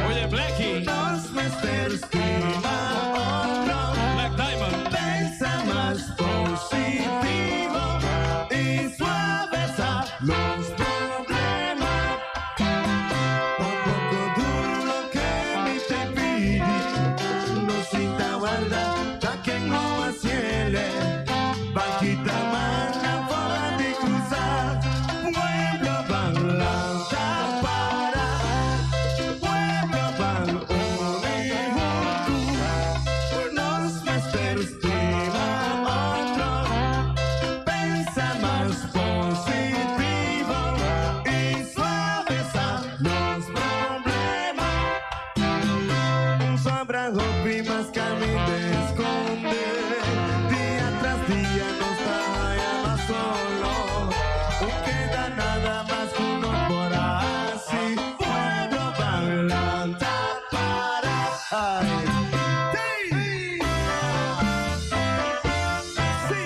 Oye, Blackie. Black Diamond. Pensa más positivo y suaviza los problemas. Tampoco duro lo que mi te pidi, no sinta guarda, ta quien no haciele. Bajita mana for di cruzar, pueblo van lanza para, pueblo van uni junto, nos mester stima otro. Pensa más positivo y suaviza los problemas. Sobra hopi mas camina esconde. Día tras día nos está más solo. No queda nada más que uno por así. Pueblo bailanta para. Ay. Sí. Sí.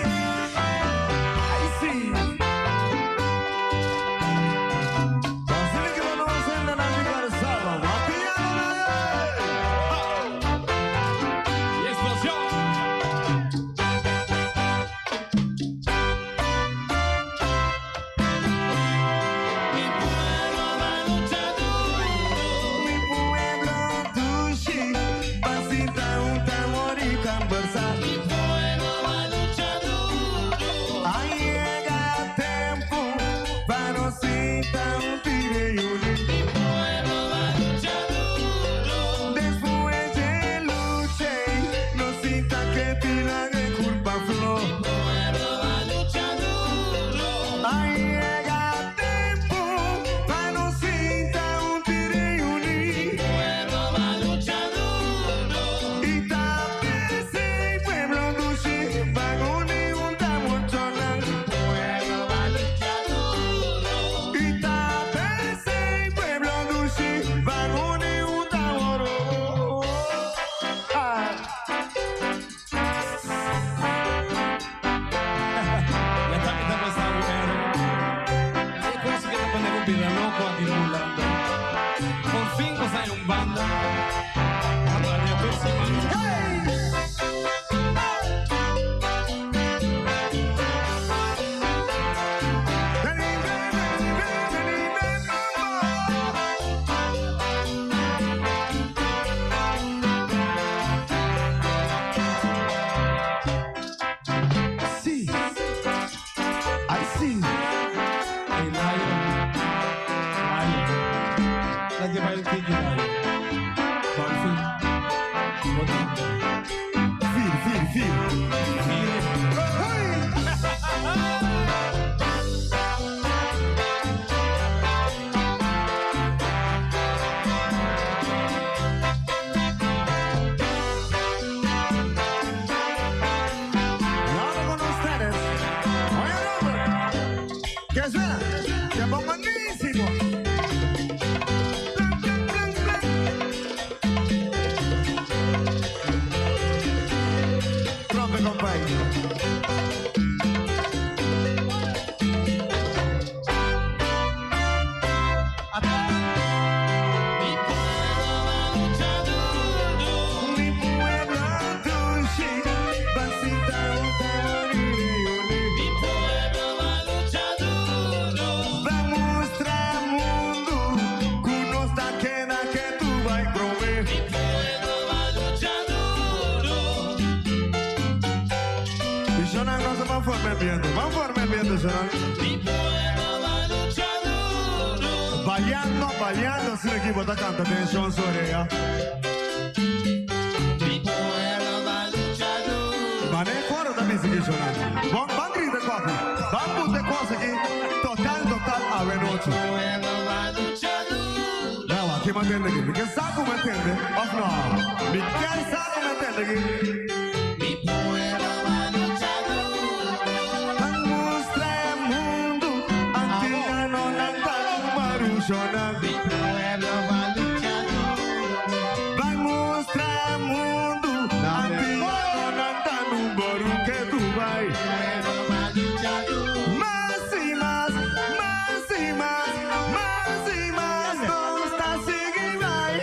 Y ahora con ustedes, oye Robert, que suena, que buenísimo. Plan, plan, plan, plan. Rompe, compañero. Mi pueblo dushi, basita Mi pueblo va a luchar duro. Va a mostrar mundo que no está queda que tú vas a proveer. Mi pueblo va a luchar duro. Y Shonan no se va a formar viendo, va a formar viendo, Shonan. Mi pueblo va a luchar duro. Bailando, bailando, sin equipo está cantando, atención sobre ella. Mi pueblo va a luchar duro. Ma ne coro también sigue sonando. Van, van grita coffee. Van pute cosas aquí. Total, total, a ver noche. No, aquí me entiende aquí. Mi que saco me entiende. Of no. Mi que saco me entiende aquí. Mi pueblo va a luchar duro. Mostra mundo. Antillano nanta marushona. Mi pueblo va a luchar duro. Va a mostrar mundo. Antillano nanta numboru que tu vai. Más y más, más y más, más y más, no está sigue vai.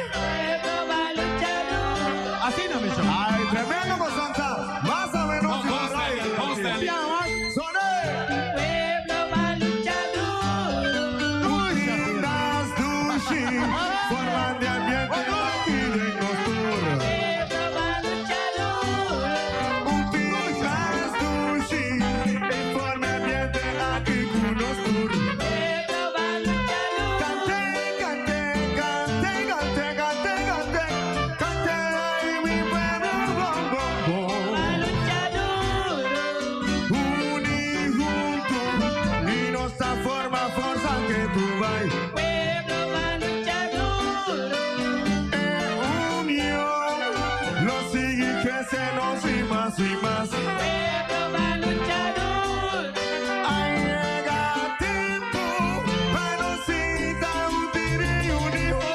Así no me Ay, tremendo gozanta. Más o menos. Soné. Lindas dushi, forman de ambiente aquí de costura. Lindas dushi, informe ambiente aquí con nosotros. Cante, cante, cante, cante, cante, cante, cante, ay, mi pueblo, bom, bom, bom. Uni junto y nuestra forma fuerza que tú vas. Unión, lo sigue creciendo y más y más. Ay, llega tiempo para nos citar un tiro y un hijo.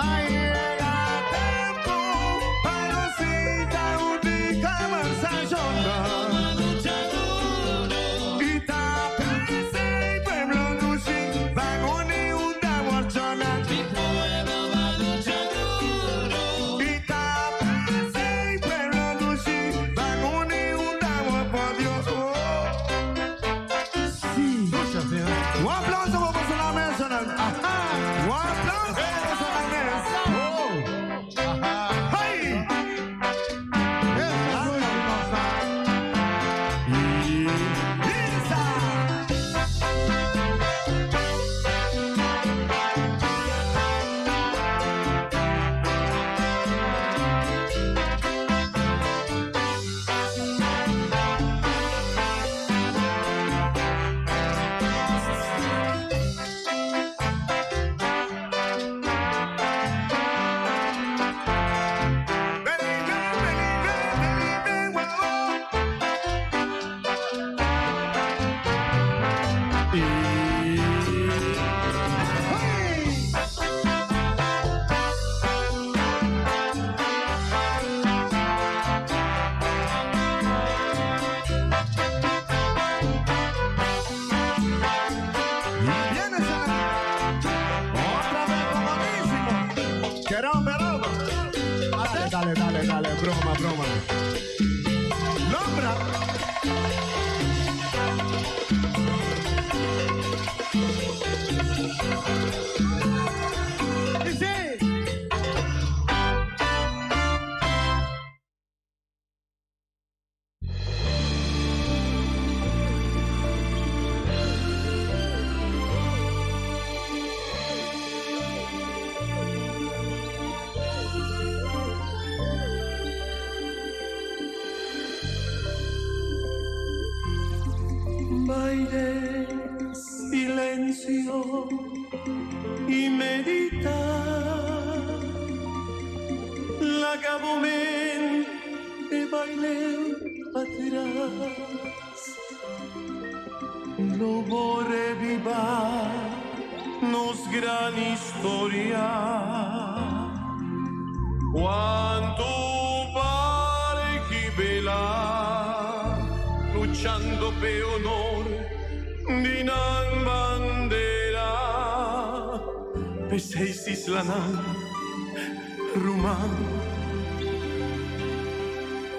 Ay, llega tiempo para nos citar un día conversación. Y ta pense pueblo dushi, van un da borchona. Y ta pense pueblo dushi, van un da por Dios. Oh. Sí. Un aplauso para la mesa. Un aplauso para la mesa. Oh. ¡Ay! Y ¡Isa! Viene esa. Otra vez comodísimo. Quiero broma. Dale, dale, dale, dale, broma, broma. Nombra. Bai den silencio y medita. Laga bo mente bai leu patras. Lo bo reviva nos gran historia. Cuanto barchi bela luchando pe honor di nan bandera. P'esei islanan ruman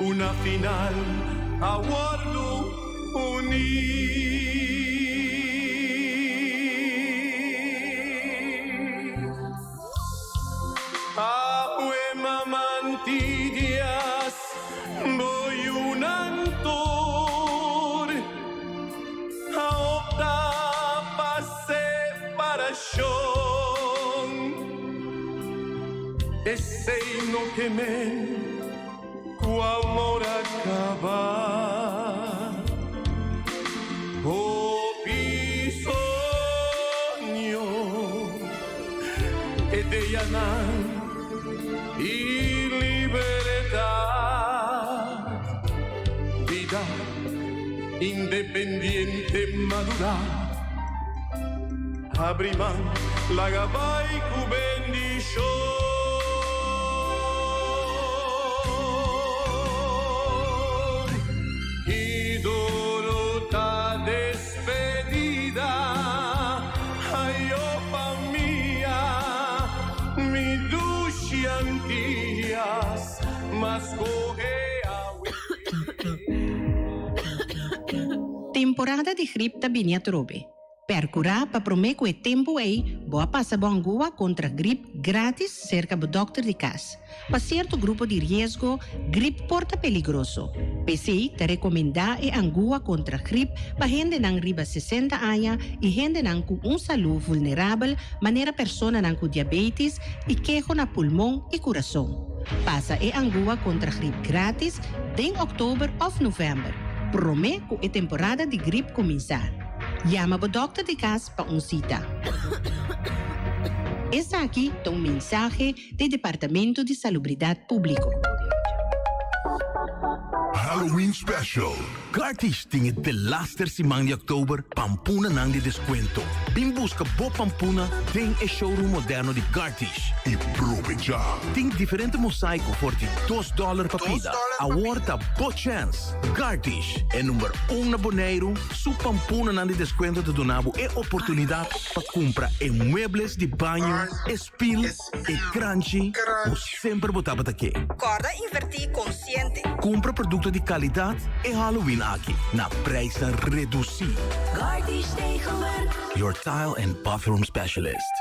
una final a wordo uni. Awe mama Antillas voy un antor a opta pa separacion. Esey no kemen cu amor a caba. Hopi soño ideanan y libertad. Vida independiente madura. Habri man, laga bay cu bendicion. Y Dorota despedida, ayo famia, mi dushi Antillas, mas coge Temporada di grip ta bini atrobe. Percura pa prome cu e tempo ey bo a pasa bo angua contra grip gratis cerca bo dokter di cas. Pa cierto grupo di riesgo, grip por ta peligroso. P'esey ta recomenda e angua contra grip pa hendenan riba 60 aña y hendenan cu un salud vulnerabel manera personanan cu diabetes y keho na pulmon y curason. Pasa e angua contra grip gratis den october of november, prome cu e temporada di grip cuminsa. Yama bo dokter di cas pa un cita. Esaki ta un mensahe di Departamento di Salubridad Publico. Halloween Special. Gartish tin e delaster siman di october pampunanan di descuento. Bin busca bo pampuna den e showroom moderno di Gartish. Y aprovecha. Tin diferente mosaico for di $2 pa pida. Awor ta bo chance. Gartish, e number 1 na Boneiru, su pampunanan di descuento ta duna bo e oportunidad pa cumpra e muebles di baño, e spil, e cranchi, cu semper bo tabata ke. Corda inverti consciente. Cumpra producto di calidad e Halloween aki na prijsnan reduci. Gartish Tegelwerk. Your tile and bathroom specialist.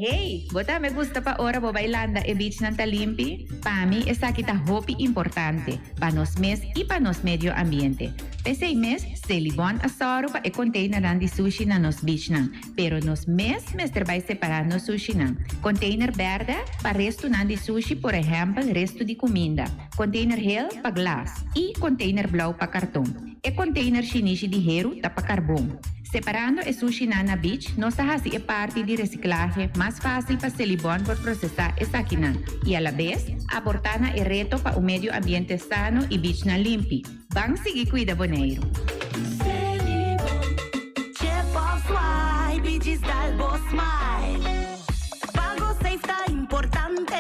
Hey, bo tambe gusta pa ora bo bay landa e beachnan ta limpi? Pa mi esaki ta hopi importante, pa nos mes y pa nos medio ambiente. P'esey mes, Selibon a sòru pa e containernan di sushi na nos beachnan, pero nos mes mester bay separa nos sushinan. Container berde pa restonan di sushi, por ehempel resto di cuminda, container hel pa glas y container blauw pa carton. E container shinishi di heru ta pa carbon. Separando e sushinan na beach, nos ta hasi e parti di reciclahe mas facil pa Selibon por procesa esakinan y a la bes aporta na e reto pa un medio ambiente sano y beachnan limpi. Ban sigui cuida Boneiru. Chip of swipe, y dal bo smile. Pago safe ta importante.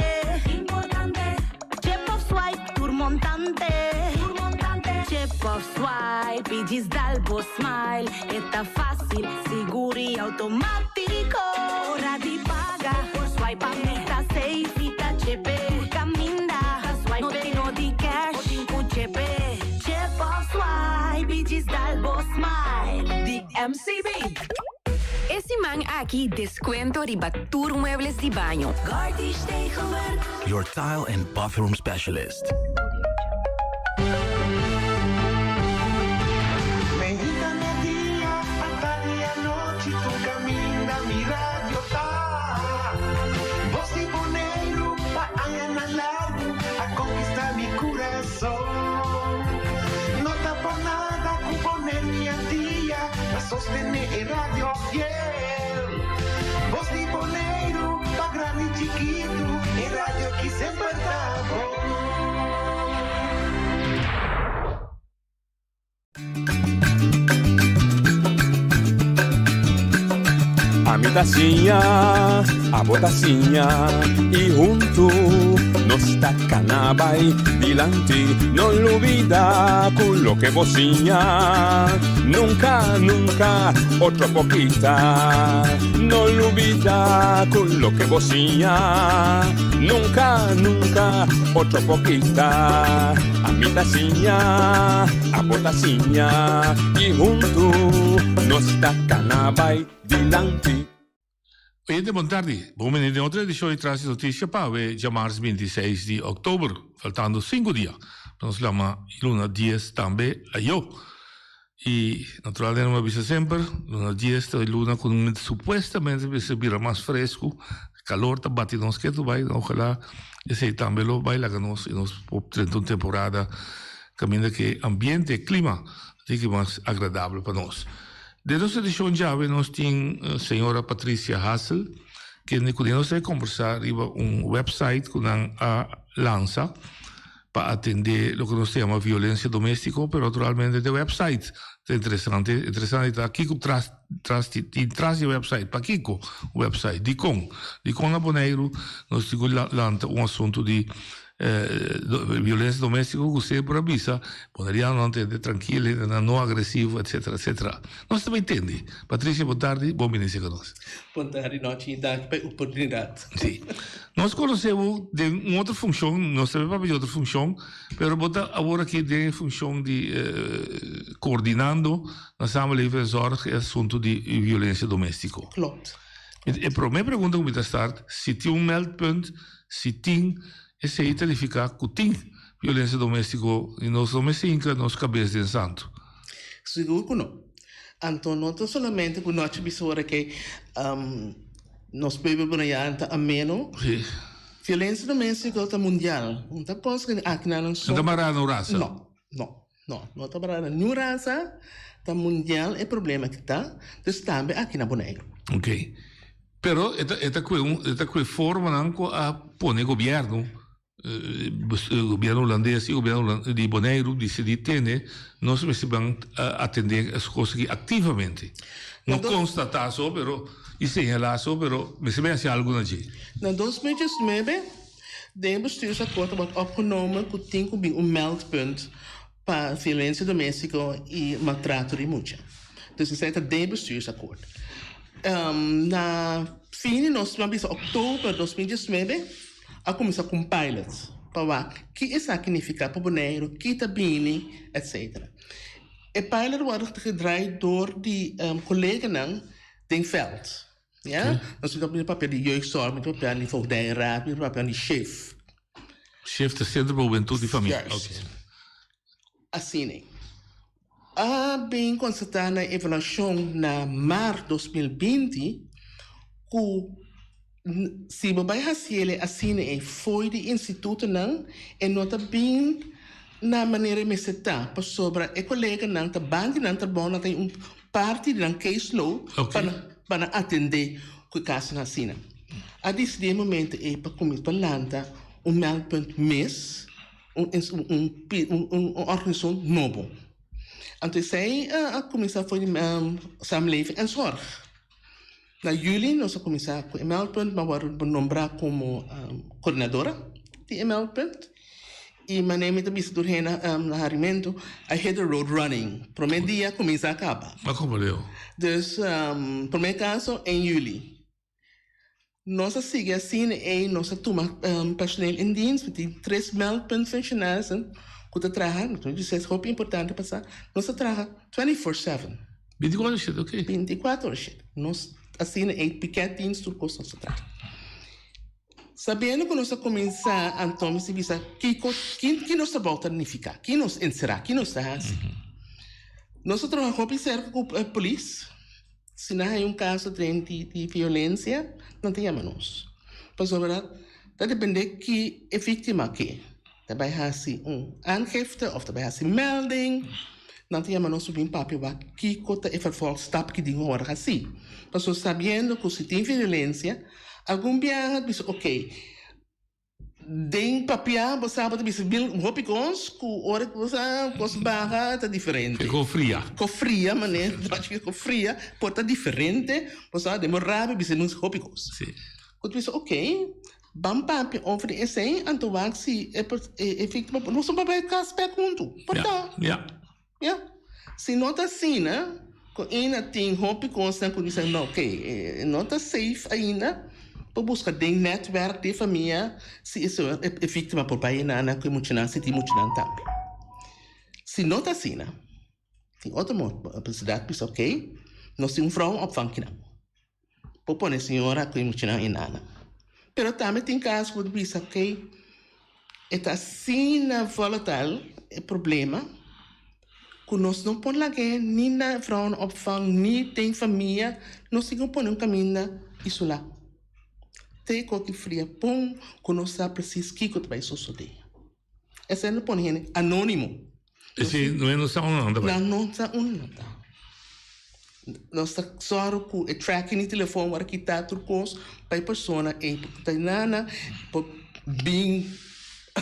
Importante. Chip of swipe, tur montante. Tur montante. Chip of swipe, y dal bo smile. Ta facil, sigur y automatico. Ora di paga, por swipe up, ta safe, ta chip. Caminda, swipe, no tin di cash, tin cu chip. Chip of swipe, y dal bo smile. Di MCB. E siman aki descuento riba tur muebles di baño. Gartish Tegelwerk. Your tile and bathroom specialist. Mainta merdia, atardi anochi, tur caminda mi radio ta. Bos di Boneiru, pa añanan largo, a conquista mi curason. No ta pa nada cu Boneiru y Antia, sostene e radio fiel. Bos di Boneiru, pa grandi i chikitu, e radio ki semper ta bon. Ami ta siña, abo ta siña y huntu nos ta cana bay dilanti. No lubida cu loke bo siña nunca, nunca otro por kita. No lubida cu loke bo siña nunca, nunca otro por kita. Ami ta siña, abo ta siña y huntu nos ta cana bay dilanti. Oyente bon tardi, bon bini den otro edicion di Tras di Noticia pa awe djamars 26 di october, faltando cinco dia pa nos lama luna dies tambe ayo. Y naturalmente mi a bisa semper, luna dies ta e luna cu supuestamente mester bira mas fresco, calor ta bati nos ketu bay, ojalá esey tambe lo bay laga nos y nos por drenta un temporada caminda cu ambiente, e clima ta tiki mas agradable pa nos. Den nos edicion djawe nos tin señora Patricia Hassel, kende cu nos ta combersa riba un website cu nan a lansa, pa atendé loke nos ta yama violencia doméstiko, pero naturalmente de website ta interesante. Interesante ta kiko tras tras di tin tras di e website, pakiko website, dikon? Dikon na Boneiru nos tin ku lanta un asuntu di violencia doméstiko ku semper a bisa bonerianonan ta hende trankil, hendenan no agresivo etcetera etcetera. Nos ta bai tende. Patricia bon tardi, bon bini serka nos. Bon tardi Nochi, danki pa e oportunidat. Sí. Nos conoce bo den un otro funcion, nos tambe papia di otro funcion, pero bo ta awor aki den e funcion di coordinando na Samenleving en Zorg e asunto di violencia domestico. Klopt. E prome pregunta cu mi ta start, si tin un meldpunt, si tin, esey ta nifica cu tin violencia domestico y nos no mester hinca nos cabes den santo. Sigur cu no. Anto no ta solamente cu nochi bisa ora ke nos pueblo Bonaiano ta ameno. Sí. Violencia domestico ta mundial. No ta cos cu aki na nan so. No ta mará na un rasa. No, no, no. No ta mará na niun rasa. Ta mundial e problema aki ta. Dus tambe aki na Boneiru. Ok. Pero e ta e ta cu e ta cu e formanan cu a pone gobierno Gobierno Hulandes y gobierno di Boneiru dicidi tene nos mester ban atende es cos aki activamente. No constata so pero y señala so pero mester ban haci algo na dje. Na 2019 den e bestuursakkoord a word opgenomen cu tin cu bin un meldpunt pa violencia domestico y maltrato di mucha. Dus esei ta den e bestuursakkoord. Na fin di nos a bisa october 2019 a kuminsá ku un pilot pa wak ki esaki nifiká pa Boneiru, ki ta bini, etcetera. E pilot wòrdu gedraai dor di koleganan den vèlt, ya. Nos ta papia di jeugdzorg, mi ta papia di voogdijraad, mi ta papia di shef. Shef ta Sentro pa Hubentud di Famia. Juist. Asina. A bin konstatá na evaluashon na mart 2020 ku si bo bai hasiel e asina ei fo'i di institutonan e no ta bin na manera e mester ta pasobra e koleganan ta ban di nan trabou nan ta un parti di nan caseload pa nan pa nan atendé ku e kasonan asina. A disidí e momento ei pa kuminsá pa lanta un meldpunt mes. Un un organisashon nobo. Anto esei a kuminsá for di Samenleving en Zorg. Na yüli nos a kuminsá ku e meldpunt, mi a wòrdu nombrá komo koordinadora di e meldpunt. I manera mi ta bisa tur hende na harimentu, I hit the road running. Promé dia kuminsá kaba. A komo leu? Dus promé kaso en yüli. Nos a sigui asina ei nos a tuma personeel in dienst, mi tin tres meldpuntfunctionarissen ku ta traha, mi ta bisa es hopi importante pa sa, nos ta traha 24/7. Binticuatro shete, ok. Binticuatro shete. Nos asina ei piketdienst tur kos nos ta traha. Sabiendo ku nos a kuminsá anto mi si bisa kiko, ki nos trabou ta nifiká, ki nos enserá, ki nos ta hasi. Nos a traha hopi serka ku polis. Si nan haña un kaso den di violensia, nan ta yama nos. Pasobra ta depende ki e víktima ke. Ta bai hasi un aangifte òf ta bai hasi melding. Nan ta yama nos pa bin papia wak kiko ta e vervolgstap ki tin ora hasi. Pasobra sabiendo ku si tin violensia, algun biaha ta bisa ok, den papia bo sa bo ta bisa mil hopi kos ku ora ku bo sa kos baha ta diferente. Ko fria. Ko fria manera ko fria por ta diferente bo sa den bo rabia bisa mil hopi kos. Ku ta bisa ok. Ban papia over di esei, anto wak si e e víctima por nos no por bai kas bek huntu. Por ta. Ya. Ya. Si no ta asina, ku ainda tin hopi kosnan ku bisa no, ok, no ta safe ainda, por buska den netwerk di e famia si e e víctima por bai enana ku e muchanan, si tin muchanan tambe. Si no ta asina, tin otro posibilidad bisa ok, nos tin un vrouwenopvang kinan. Por pone señora cu e muchanan e nana. Pero tambe tin caso cu ta bisa ok, e ta asina volatile e problema cu nos no por lag'e ni na vrouwenopvang ni den famia, nos tin cu pone un caminda isola te cu aki fria pon cu nos sa precies kico ta bay sosode. Esei no pone hende anónimo. Esei no sa unda nan ta bai. Nan no sa unda nan ta. Nos ta sòru ku e tracking di telefòn wòrdu kitá tur kos pa e persona ei ku ta nana por bin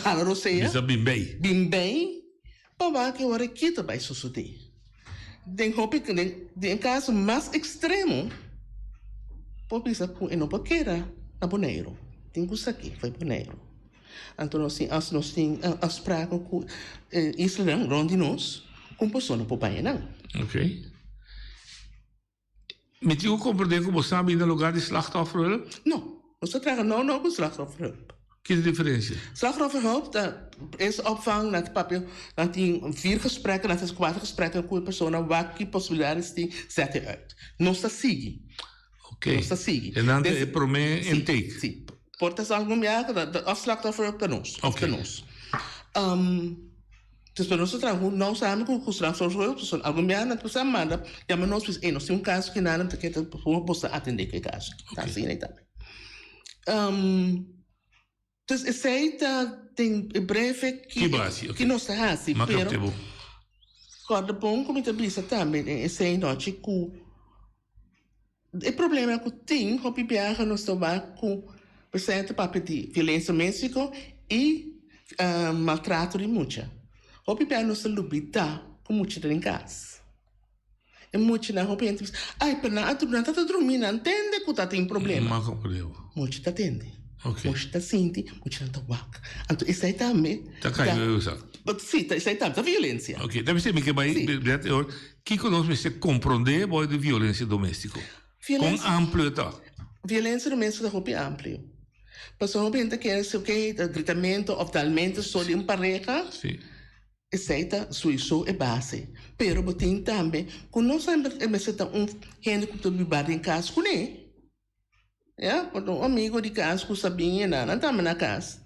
hala rosea. Bisa bin bei. Bin bei pa wak e ora ki ta bai sosodé. Den hopi den e kaso mas ekstremo por bisa ku e no por keda na Boneiru. Tin ku saki for Boneiru. Anto nos tin as nos tin afspraken ku e islanan rond di nos ku un persona por bai nan. Ok. Mi tin ku komprendé ku bo sa bini na lugar di slachtofferhulp? No. Nos ta traha nou nou ku slachtofferhulp. Ki ta diferensia? Slachtofferhulp ta es opvang nan ta papia nan tin vier gesprekken nan ta hasi kuater gesprekken ku e persona wak ki posibilidades tin zet e uit. Nos ta sigui. Ok. Nos ta sigui. E nan ta e promé intake? Si. Por ta algun biaha ta of slachtofferhulp ta nos, of ta nos. Dus pero nos ta traha huntu nou samen ku slachtofferhulp, so algun biaha nan ta sa manda yama nos bisa ey nos tin un kaso ki nan ta ke por favor bo sa atende ku e kaso. Ta asina tambe. Dus esei ta den e breve ki ki nos ta hasi pero kòrda bon ku mi ta bisa tambe den esei nochi ku E problema ku tin hopi biaha nos ta wak ku presente papia di violensia domestiko i maltrato di mucha. Hopi biaha nos ta lubida ku mucha ta den kas. E muchanan hopi hende ta bisa, ai pero nan a drumi, nan ta drumi, nan tende ku ta tin problema. Mucha ta tende, mucha ta sinti, muchanan ta wak. Anto esei tambe ta kai Si, esei tambe ta violensia. Ok, debe ser mi ke bai net e ora. Kiko nos mester komprondé bo di violensia doméstiko? Kon amplio e ta? Violensia doméstiko ta hopi amplio. Pasobra hopi hende ta kere si oke ta gritamentu òf dalmentu so di un pareha, esei ta suiso e base. Pero bo tin tambe ku no semper e mester ta un hende ku ta biba den kas kuné. Ya, por ta un amigo di kas ku sa bin yena nan tambe na kas,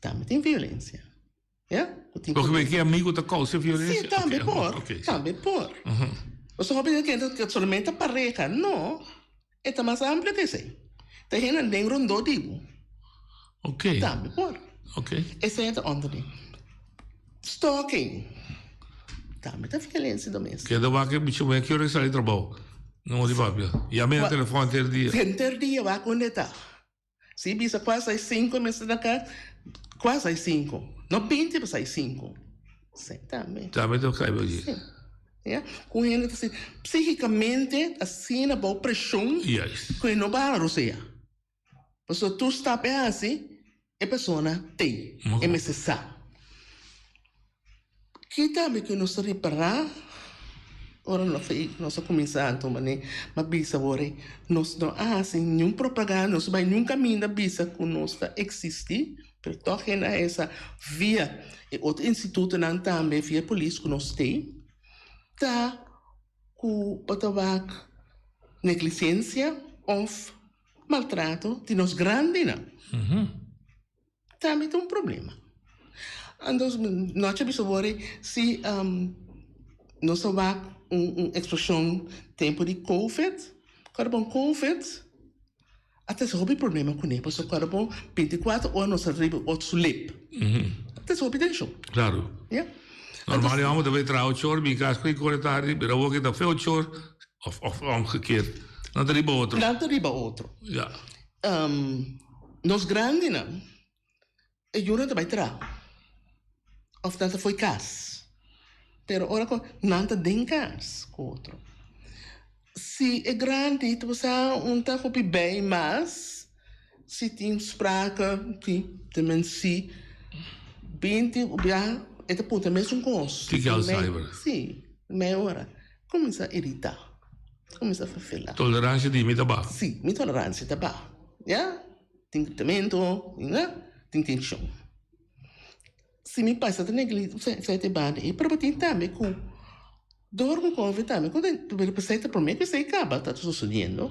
tambe tin violensia. Ya, ku tin Porque ki amigo ta causa violencia? Sí, tambe okay, por. Okay, sí. Tambe por. Pasobra hopi hende kere ta solamente pareha. No, e ta mas amplio ke esei. Ta hende den rondó di bo. Ok. Tambe por. Ok. Esei ta onder di. Stalking. Tambe ta violencia doméstica. Keda wak e bichi muhé ki ora e sali trabou. No di papia. Yama e telefòn henter dia. Henter dia wak unda e ta. Si bisa kuas ai sinku e mester na kas, kuas ai sinku. No binti pues ai sinku. Si tambe. Tambe ta kai bo Si. Ya. Ku hende ta sinti psíkikamente asina bou preshon ku e no baha rosea. Pasobra tur stap e hasi e persona tei, e mester sa. Ki tambe ku nos ta ripará ora nos a kuminsá anto manera mi a bisa awor ei, nos no a hasi niun propaganda, nos no bai niun kaminda bisa ku nos ta eksistí, pero tòg hende a hesa via e otro institutonan tambe, via polis ku nos tei, ta ku bo ta wak negligensia òf maltrato di nos grandinan. Tambe ta un problema. Anto nochi a bisa wor si nos a wak un eksplosshon tempu di covid, kòrda bon covid a trese hopi problema kuné pasobra kòrda bon binti kuater ora nos a riba otro su lip. A trese hopi tenshon. Claro. Ya. Normal e homber ta bay traha ocho or, bin cas cu e kore tardi, pero awor ke ta fe ocho or, of of omgekeerd. Nan ta riba otro. Nan ta riba otro. Ja. Nos grandinan, e yunan ta bay traha, of nan ta fo'i cas. Pero ora cu nan ta den cas cu otro. Si e grandi ta bisa un ta hopi bij mas, si tin sprake di dementie, binti bia e ta puntra mesun kos. Tiki Alzheimer. Si, mei ora. Kuminsá iritá, kuminsá ferfelá. Tolerancia di mi ta baho. Si, mi tolerancia ta baho. Ya, tin gritamento, tin tenshon. Si mi pasa ta negligente banda ei, pero bo tin tambe ku dor ku kofi tambe ku pero pasei ta prome ku esei kaba ta sosodiendo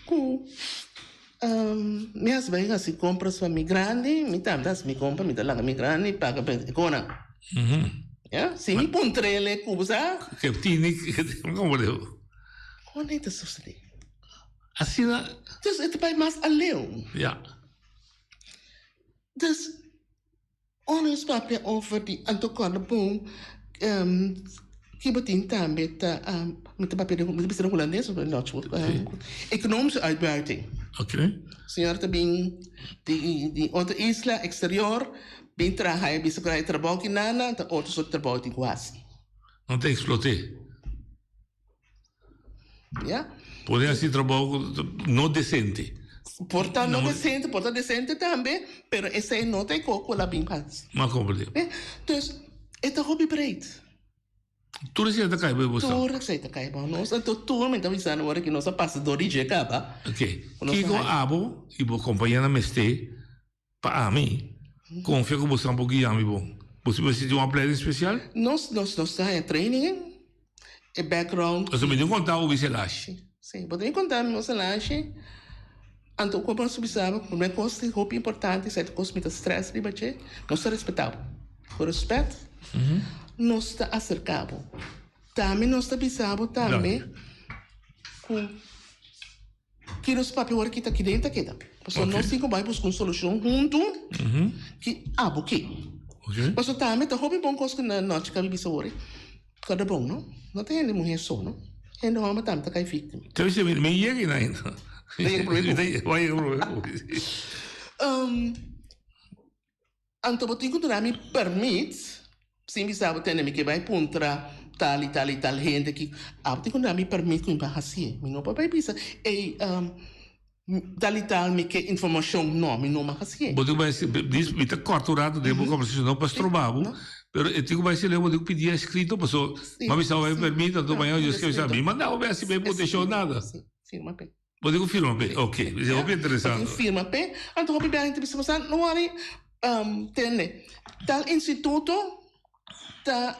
ku mi hasi bai hasi kompras pa mi grandi, mi tambe ta hasi mi kompra, mi ta laga mi grandi paga pa e konan. Ya, si mi puntr'el ku bo sa. Ke tini kompra deu. Kon ei ta sosode? Asina. Dus e ta bai mas aleu. Ya. Dus. Ora nos papia over di anto kòrda bon ki bo tin tambe ta mi ta papia mi ta bisa den hulandes of Dutch economische uitbuiting. Señor ta bin di di otro isla exterior bin traha e bisa ku e trabou ki nana ta otro sort trabou tin ku hasi. Nan ta exploté. Ya. Pone hasi trabou no decente. Por ta no decente, por ta decente tambe, pero esei no ta e kos ku el a bin hasi. M'a komprendé. Dus, e ta hopi breed. Tur esei ta kai bo e boso? Tur esei ta kai bo nos. Anto tur mi ta bisa nan ora ku nos a pasa dor di dje kaba. Oké. Kiko abo i bo kompañeronan mester Pa ami, konfia ku boso por guia mi bon. Boso mester tin un opleiding spesial? Nos nos nos ta haña trainingen, e background. Pasobra mi tin konta ku bisa elashi. Si, bo tin konta mi bisa elashi. Anto ku bo bisa bo, promé kos di hopi importante, sèt kos mi ta strès riba dje, nos ta respetá bo. Ku rèspèt, nos ta aserká bo. Tambe nos ta bisa bo tambe ku. Ki nos papia ora ki ta ki den ta keda. Pasobra nos tin ku bai buska un solushon huntu ki abo ke. Pasobra tambe ta hopi bon kos ku na nochi ka bisa ora ku ta bon no. No ta hende muher so no. Hende homber tambe ta kai viktima. Ta bisa mi mi yega ei ainda. Ta yega prome ku. Ta yega prome ku. Anto bo tin ku duna mi permit, sin bisa bo tende mi ke bai puntra tal i tal i tal hende ki, abo tin ku duna mi permit ku mi por hasié. Mi no por bai bisa, ey, tal i tal mi ke informashon. No, mi no mag hasié. Bo tin ku bai hasi, dis, mi ta kòrta un rato den bo kòmbersashon, no pa stroba bo, pero e tin ku bai hasi lei bo tin ku pidi eskrito, paso mi a bisa bo bai permit, anto mañana yo skirbi sa, mi manda bo bai hasi bai proteshon nada. Firma p'e. Bo tin ku firma p'e? Ok, esei hopi interesante. Bo tin firma p'e. Anto hopi biaha hende ta bisa bo sa, no wòri, tende, tal instituto ta,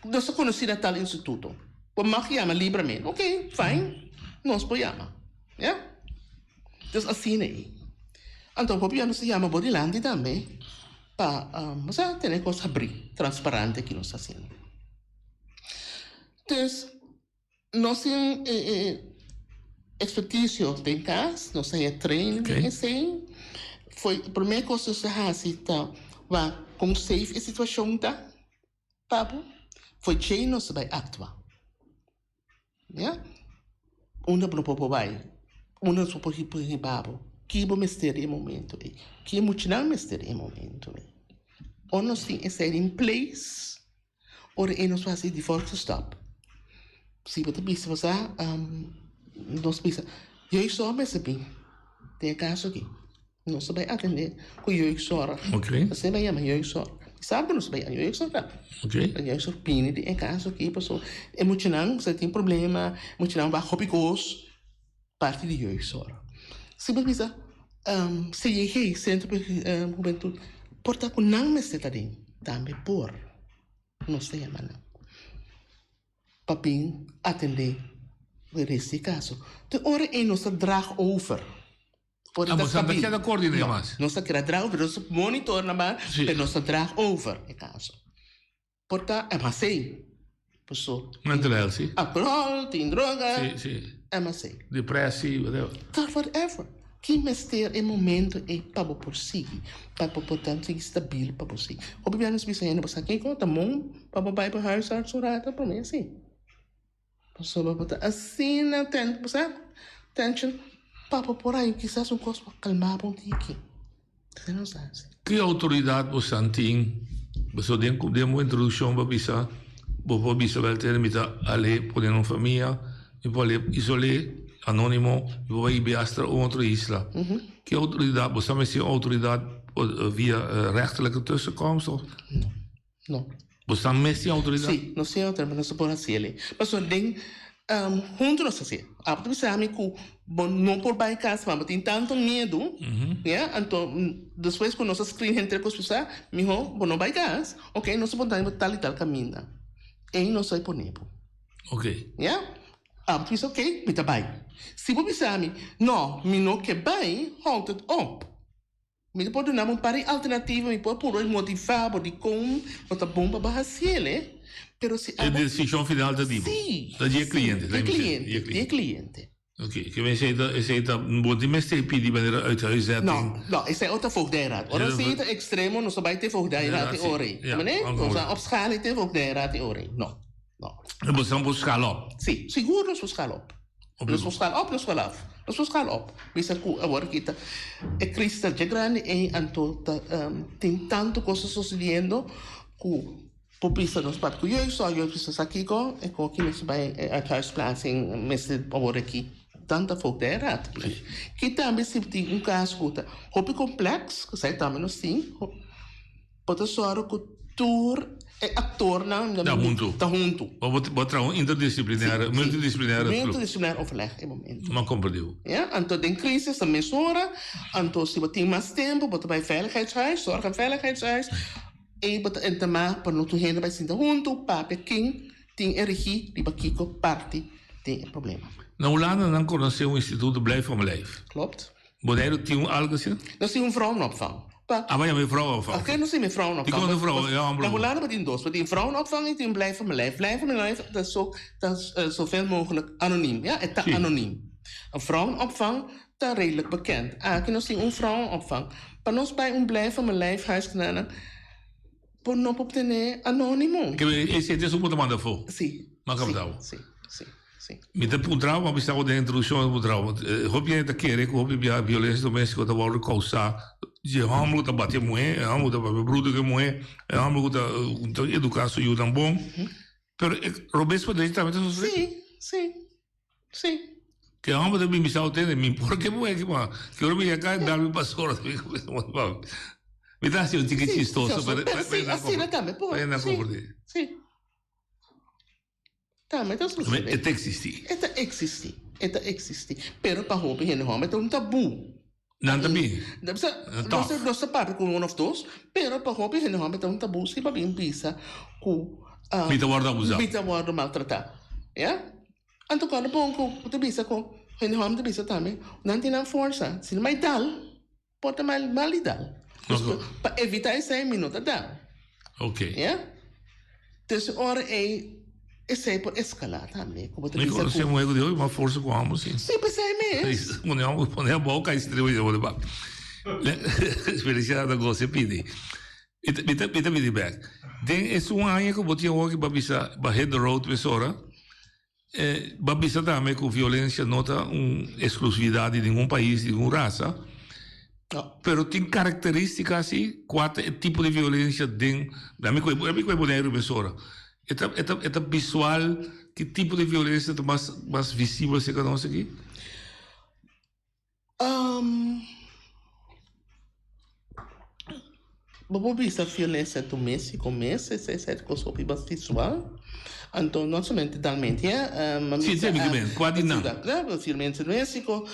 nos ta konosí na tal instituto. Bo mag yama libramente. Ok, fine, nos por yama. Ya. Dus asina ei. Anto hopi biaha nos ta yama bo dilanti tambe pa, bo sa, tene kos habrí, transparante ki nos ta hasiendo. Dus. Nos tin e experticio den cas, nos a haya training den esey. Fo'i prome cos nos ta haci ta wak con safe e situacion ta pa bo, fo'i djey nos ta bay actua. Ya, unda bo no por bay, unda nos por hiba bo, ki bo mester den e momento ey, ki e muchanan mester den e momento ey. Ora nos tin esey den place. Ora e nos hasi di volksstap, si bo ta bisa bo sa, nos bisa jeugdzorg mester bin den e kaso aki. Nos ta bai atendé ku jeugdzorg. Esei bai yama jeugdzorg. Mi sa ku nos ta bai yama jeugdzorg tambe. Pa jeugdzorg bini den e kaso aki pasobra e muchanan sa tin problema, e muchanan wak hopi kos. Parti di jeugdzorg. Si bo bisa CJG, Centro pa Hubentud, por ta ku nan mester ta den, tambe por nos ta yama nan pa bin atendé e rest di kaso. Te ora ei nos ta draag over. Ora ta stabil. No, nos ta keda draag over, nos ta monitor nan ba, pero nos ta draag over e kaso. Por ta MHC. Paso. Mental health, si. Alcohol, tin droga. Si, si. MHC. Depressie, whatever. Ta whatever. Ki mester e momento ei pa bo por sigui, pa bo por ta sigui stabil pa bo sigui. Hopi bia nos bisa hende, bo sa kiko ta mon pa bo bai pa huisarts un rato prome si. Pasobra bo ta asina ten, bo sa, tension pa bo por haña kisas un kos pa kalma bo un tiki. Esei nos ta hasi. Ki outoridat bo san tin? Pasobra den den bo introdukshon bo a bisa, bo por bisa bel tene mi ta ale pone na un famia, mi por ale isol'é, anónimo, mi por bai biastra un otro isla. Ki outoridat, bo sa mester un outoridat via rechterlijke tussenkomst of? No. No. Bo sa mes tin autoridad? Sí, nos tin autoridad, pero nos no por haci el'e. Pasobra den hunto nos ta haci'e. Abo ta bisa mi cu bo no por bay cas, ma bo tin tanto miedu, ya, anto despues cu nos a screen henter cos bisa, miho bo no bay cas, ok, nos ta pone bo tal y tal caminda. Ey nos ta pone bo. Ok. Ya? Abo ta bisa, ok, mi ta bay. Si bo bisa mi, no, mi no ke bay, houd het op. Mi ta por duna bo un par di alternativa, mi por puru motivá bo dikon lo ta bon pa bo hasiel e, pero si E abo. desishon final ta di bo. Sí, Ta di e sí, kliente, di e kliente, di e kliente. Oké, ke men esei ta, esei ta, bo tin mester pidi manera uithuiszetting. No, no, esei ora ta voogdijraad. Ora esei ta ekstremo, nos ta bai te voogdijraad e ora ei. Ja, Mene? oké. Nos a opschaal te voogdijraad e ora ei. No, no. En bo san por schaal op? Sí, sigur nos por schaal op. Nos por schaal op, nos schaal af. Nos por schaal op. Bisa ku awor aki ta e crisis ta dje grandi ei, anto ta tin tantu kos ta sosediendo ku por bisa nos papia ku jeugdzorg, jeugdzorg sa sa kiko, e kon aki nos bai uithuisplaatsing mester awor aki tanta voogdijraad. Ki tambe si tin un kaso ku ta hopi kompleks, ku esei tambe nos tin. Bo ta sòru ku tur e aktornan Ta huntu. Ta huntu. Bo bo traha un interdisciplinaire, multidisciplinaire Sí, multidisciplinaire overleg e momento. M'a komprendé. Ja, anto den crisis ta mesora, anto si bo tin mas tempu bo ta bai veiligheidshuis, zorg en veiligheidshuis, ei bo ta entamá pa no tur hende bai sinta huntu, papia ken tin e regie riba kiko parti den e problema. Na Hulanda nan konosé un instituto Blijf van Mijn Lijf. Klopt. Boneiru tin un algo asina? Nos tin un vrouwenopvang. Pa. Ah, bo yama e vrouwenopvang. Oké, nos tin e vrouwenopvang. Dikon e vrouwen? Ja, Na Hulanda bo tin dos. Bo tin vrouwenopvang i tin Blijf van Mijn Lijf. Blijf van Mijn Lijf ta so ta zoveel mogelijk anoniem, ja, e ta anoniem. Een vrouwenopvang ta redelijk bekend. Aki nos tin un vrouwenopvang. Pa nos bai un Blijf van Mijn Lijf huisgenana bo no por obtené anonimo. Ke esei ta esun bo ta manda afó? Sí. M'a kapta bo. Sí, sí. Sí. Mi ta puntra bo, mi bisa bo den introduccion, mi ta puntra bo, hopi hende ta kere ku hopi bia violencia domestico ta wòrdu kousá dje hòmber ku ta bati e muhé, e hòmber ku ta papia brutu ku e muhé, e hòmber ku ta ta eduká su yunan bon. Pero e robes pa drechi tambe ta sosodé. Sí, sí, sí. Ke hòmber ta bin bisa bo tende, mi por ke muhé aki ma ke ora mi yega kaya dal mi pastor. Mi ta hasi un tiki chistoso, pero pero sí, asina tambe por. Sí, sí. Tambe ta sosodé. E ta eksistí. E ta eksistí. E ta eksistí. Pero pa hopi hende hòmber ta un tabú. Nan ta bin. Nos nos ta papia ku un òf dos, pero pa hopi hende hòmber ta un tabú si pa bin bisa ku Mi ta wòrdu abusá. Mi ta wòrdu maltratá. Ya. Anto kòrda bon ku bo ta bisa ku hende hòmber ta bisa tambe, nan tin nan forsa. Si nan bai dal. Por ta mal mal di dal. Dus pa evita esei mi no ta dal. Ok. Ya? Dus e ora ei esei por escala tambe. Ku bo ta Mi bisa konosé ku. muhé ku di hopi mas forsa ku hòmber si. Si, p'esei mes. Pone hòmber pone abou kai streba di bo bak. Felicidad ta gosa e pidi. Mi ta mi ta mi ta bini bèk. Den esun aña ku bo tin awor ki bo a bisa bo a hit the road mesora. E ba bisa tambe ku violensia no ta un eksklusividat di ningun pais, di ningun rasa, pero tin karakterístika si kua ta e tipo di violensia den, ami ku ami ku e Boneiru mesora, e ta e ta e ta visual ki tipo di violensia ta mas mas visibel serka nos aki? Bo por bisa violencia domestico mes, esei esei cos hopi mas visual. Anto no solamente dalmente, ya. Sí, sí, mi kimen, cua di nan? Violencia domestico,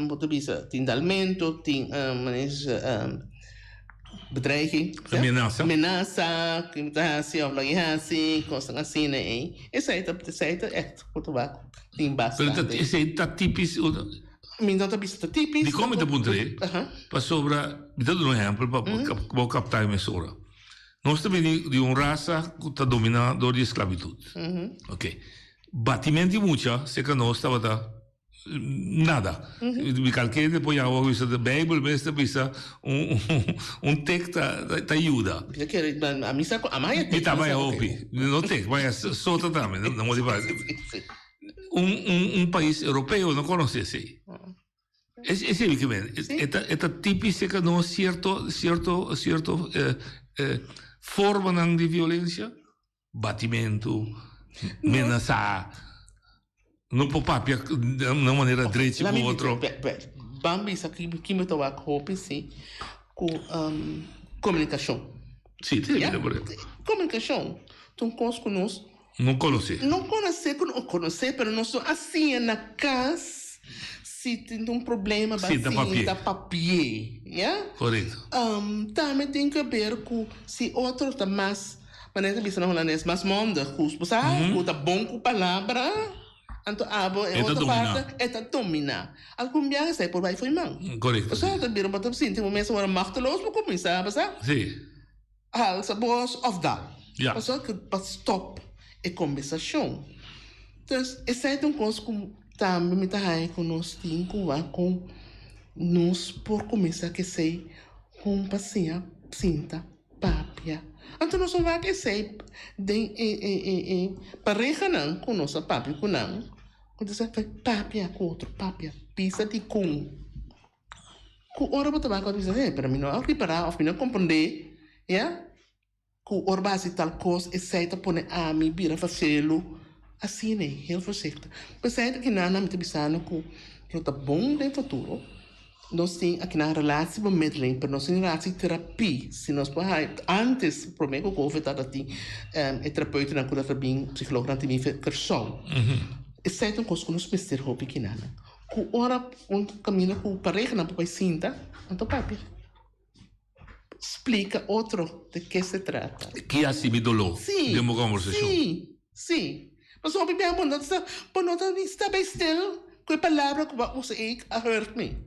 bo ta bisa tin dalmento, tin bedreiging. Menasa. Menasa, ki bo ta haci of lo ke haci, cosnan asina ei. Esei ta, esei ta echt por ta wak tin bastante. Pero esei ta tipis. Mi no ta bisa ta tipis. Dikon mi ta puntra e? Pasobra, mi ta duna un ehèmpel pa bo kapta e mesora. Nos ta bini di un rasa ku ta dominá dor di esklabitut. Oke. Batimento di mucha serka nos tabata. Nada. Mi kalkende por yawa bisa de Bijbel mes ta bisa un un tek ta ta yuda. Mi ta kere a mi sa ku a maya Mi tek ta mi maya sa ku hopi. tek. No tek, maya sota tambe, no no di fácil. Un un un pais europeo no konosé esei. Es esei mi ke men. E ta e ta típico ku nos sierto sierto sierto formanan di violensia. Batimentu, menasá, no por papia na un manera drechi ku otro. Ban bisa ki mi ta wak hopi si ku komunikashon. Si, te bira por ejemplo. Komunikashon ta un kos ku nos. No konosé. No konosé, ku no konosé, pero nos no a siña na kas si tin un problema ba sinta papié, ya. Korekto. Tambe tin ke ber ku si otro ta mas. Manera ta bisa na hulandes, mas mondig ku bo sa ku ta bon ku palabra, anto abo e otro parte e ta dominá. Algun biaha esei por bai fo'i man. Korekto. Pasobra ta bira bo ta sinti bo mes ora machteloos bo kuminsá, bo sa? Sí. Halsa bos òf dal. Ya. Pasobra ku pa stòp e kombersashon. Dus esei ta un kos ku tambe mi ta haña ku nos tin ku wak kon nos por kuminsá ku esei kon pa siña sinta. Papia. Anto nos a wak esei den e e e e parehanan ku nos a papia ku nan, ku ta sa papia ku otro, papia, bisa dikon. Ku ora bo ta wak bo ta bisa, hey, pero mi no a ripará òf mi no a komprondé, ya, ku ora bo hasi tal kos esei ta pone ami bira faselu. Asina ei, heel voorzichtig. P'esei ta kinan mi ta bisando ku lo ta bon den futuro. Nos tin akinan relatiebemiddeling, pero nos tin relatieterapie. Si nos por hay, antes, prome ku covid tabata tin e terapeutenan ku tabata bin, psicoloognan tin bin for Kòrsou. Esei ta un kos ku nos mester hopi kinan. Ku ora un kaminda ku parehanan por bai sinta, nan ta papia. Splika otro de ke se trata. Ki hasi mi doló den bo kòmbersashon? Sí, sí. Pasobra hopi bia bo no ta bo no ta ni sta bij stil ku e palabra ku bo a usa ei a hurt mi.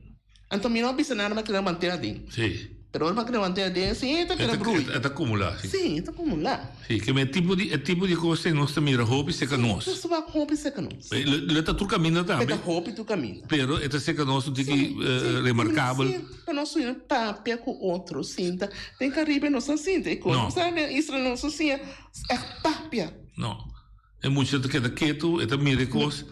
Anto mi no a bisa nada, mi a keda want'é aden. Sí. Pero ora mi a keda want'é aden, sí, e ta keda brui. E ta akumulá, sí. Sí, e ta akumulá. Sí, ke e tipo di, e tipo di kos ei nos ta mira hopi serka nos. Sí, nos ta wak hopi serka nos. Lo ta tur kaminda tambe. E ta hopi tur kaminda. Pero e ta serka nos un tiki remarkabel. Sí, pa nos suña papia ku otro, sinta. Den Karibe nos a sinta e kos. No. Sa den Israel nos a siña ègt papia. No. E mucha ta keda ketu, e ta mira e kos,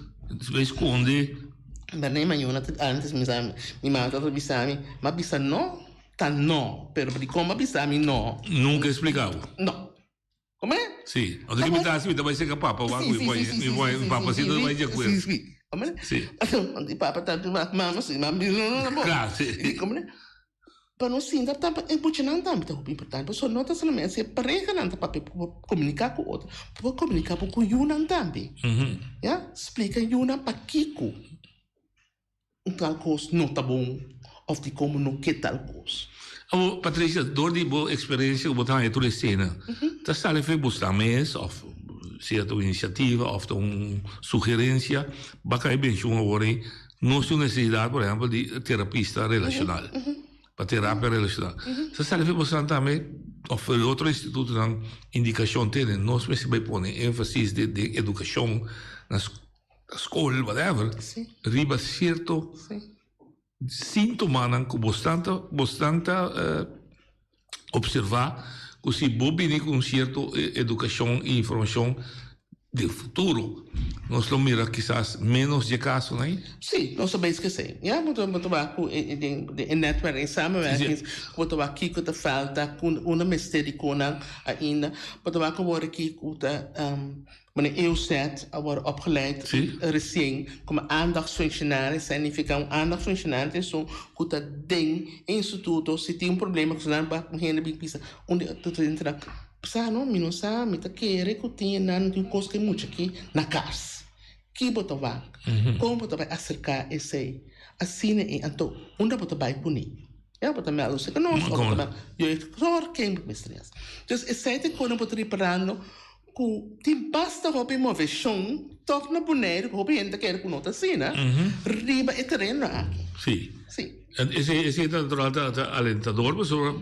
e skonde. Bernei mañana antes mi sa mi mama tabata bisa mi, m'a bisa no. Ta no, pero dikon bo a bisa mi no? Nunka e splika bo? No. Come? Si. Anto ke mi ta hasi mi ta bai seka papa wak mi poi mi poi papa si ta bai di akuerdo. Si, si. Come? Si. Anto papa ta mama si mama di no no no bo. Klar, si. Come? Pa nos sinta tambe e muchanan tambe ta hopi importante pasobra no ta solamente si e parehanan ta papia por komuniká ku otro, por komuniká ku yunan tambe. Ya, splika yunan pakiko. Un tal kos no ta bon òf dikon bo no ke tal kos. Abo, Patricia, dor di bo eksperensia ku bo ta haña tur esena, ta sali fe bo sta mes òf sea ta un inisiativa òf ta un sugerensia, baka e menshon awor ei, nos tin un nesesidat, por ehèmpel, di terapista relashonal, pa terapia relashonal. Ta sali fe bo stan tambe òf e otro institutonan indikashon tene, nos mester bai pone énfasis den edukashon na skol, whatever, riba sierto síntomanan ku bosnan ta bosnan ta observá ku si bo bini ku un sierto edukashon i informashon den futuro nos lo mira kisas ménos dje kasonan ei? Sí, nos ta bezig esei. Ya, bo ta bo ta wak ku e den e netwerk, e samenwerking, ku bo ta wak kiko ta falta, ku unda mester di konan ainda. Bo ta wak awor aki ku ta Meneer Euseth a wòrdu opgeleid resien komo aandachtsfunctionaris. Significa un aandachtsfunctionaris ta esun ku ta den e instituto. Si tin un problema ku nan ba un hende bin bisa un di ta entra sa no mi no sa mi ta kere ku tin nan tin kos ku e mucha aki na kas. Ki bo ta wak? Kon bo ta bai aserká esei? Asina ei anto unda bo ta bai kuné? Ya bo ta mèldu serka nos òf bo ta mèldu jeugdzorg ken bo mester hasi. Dus esei ta e kos nan bo ta riparando ku tin basta hopi moveshon tòg na Boneiru ku hopi hende ta kere ku no ta asina riba e tereno aki. Sí. Sí. En esei esei ta natural ta ta alentador pasobra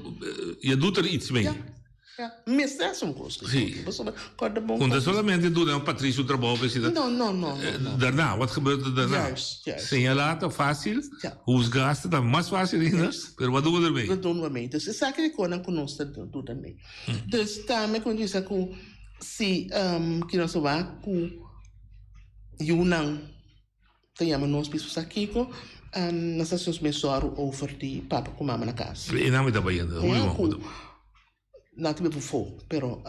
je doet er iets mee. Ja. Ja, mester hasi un kos. Sí. Pasobra kòrda bon. Ku no ta solamente duna Patricio un trabou pa esei. No, no, no, no, no. Daarna, wat gebeurt er daarna? Juist, juist. Señalá ta fásil, Ja. huzgá ta mas fásil ainda, pero wat doen we ermee? Wat doen we ermee? Dus esaki di konan ku nos ta do ermee. Dus tambe ku mi bisa ku si ki nos a wak ku yunan ta yama nos bisa sa kiko, nos ta hasi nos mes sòru over di papa ku mama na kas. E nan mi ta bayendo, Ja, ku Nan ta bebe fo, pero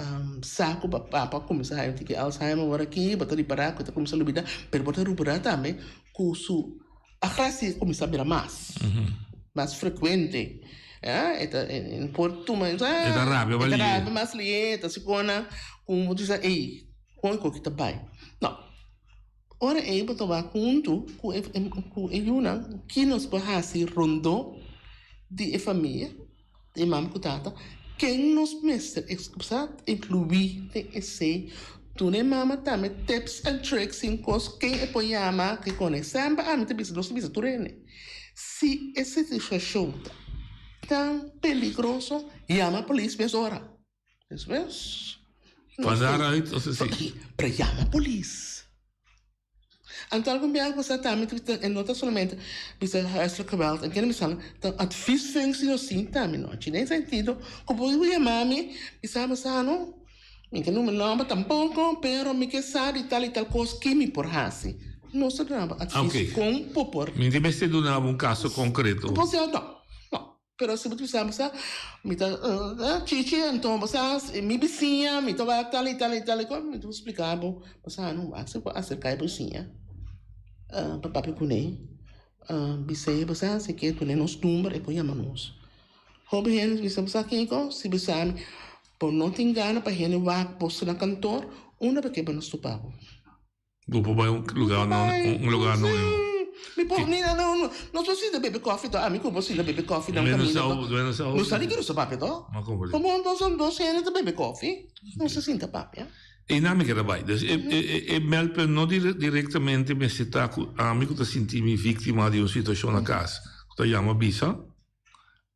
sa ku papa kuminsá haña un tiki Alzheimer ora aki, bo ta ripará ku e ta kuminsá lubidá, pero bo ta ripará tambe ku su agresie a kuminsá bira mas, mas frekuente. E ta e por tuma E ta rabia e ta rabia mas lié, e ta hasi kosnan ku bo ta bisa ey, kon e koki ta bai? No, ora ey bo ta wak huntu ku e ku e yunan ki nos por hasi rondó di e famia. E mama ku tata, ken nos mester sa inkluí den esei? Duna e mama tambe tips and tricks sin kos ken e por yama ke kone. Semper ami ta bisa, nos ta bisa tur hende, si e situashon ta tan peligroso, yama polis mesora. Despues Van daaruit, o sea, si. Pero yama polis. Anto algun biaha ku sa tambe ta e no ta solamente bisa huiselijk geweld en kende bisa ta adviesfunctie nos tin tambe no den sentido ku bo yama mi bisa bo sa no mi ke numa nomber tampoco pero mi ke sa di tal y tal kos ki mi por hasi nos ta duna bo advies kon bo por. Mi tin mester duna bo un kaso konkreto. Bo sa no no. Pero si bo ta bisa, bo sa, mi ta chichi, anto bo sa, mi bisiña, mi ta wak tal y tal y tal y cual, mi ta splica bo, bo sa, no wak si bo acerca e bisiña pa papia cune, bis'e, bo sa, si ke duna nos number e por yama nos. Hopi hende ta bisa, bo sa kico, si bisa mi, bo no tin gana pa hende wak bo na kantoor, unda bo ke pa nos topa bo? Bo por bai un lugar un lugar anónimo. Mi por ni na no no so sinta bebe koffie to ami ku bo sinta bebe koffie na un kaminda to. No sa di ki nos ta papia to. Komo nos dos hende ta bebe koffie nos ta sinta papia. E nan mi keda bai. Dus e e meldpunt no direktamente mester ta ku ami ku ta sinti mi víktima di un situashon na kas ku ta yama bisa.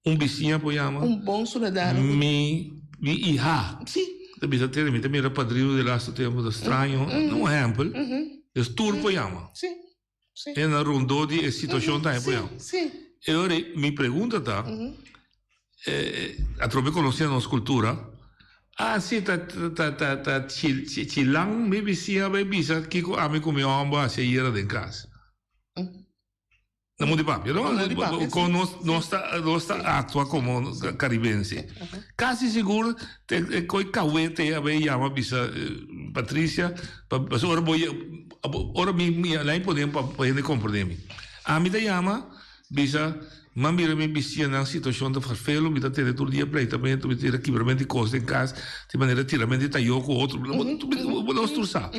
Un bisiña por yama. Un bon ciudadano. Mi mi iha. Si. Ta bisa tene mi ta mira padrino de laatste tempo ta straño. Un ehempel. Dus tur por yama. Si. Si. E na rondó di e situacion tambe por yama. Si. E ora mi pregunta ta, atrobe conoce nos cultura, ah si ta ta ta ta chilan mi bisiña bay bisa kico ami cu mi homber a haci ayera den cas. Na Monte Papia, no? Na Monte Papia, Con sí. nos, nos ta, nos ta actua como caribense. Casi sigur te e coi cawete a bay yama bisa eh, Patricia, pa, paso ora bo ora mi mi lei pone pa pa hende comprende mi. Ami ta yama bisa man mira mi bisia nan situacion ta farfelo, mi ta tene tur dia pleitamento, mi ta tira kibramento di cos den cas, di manera tiramento di tayo cu otro, nos tur sa.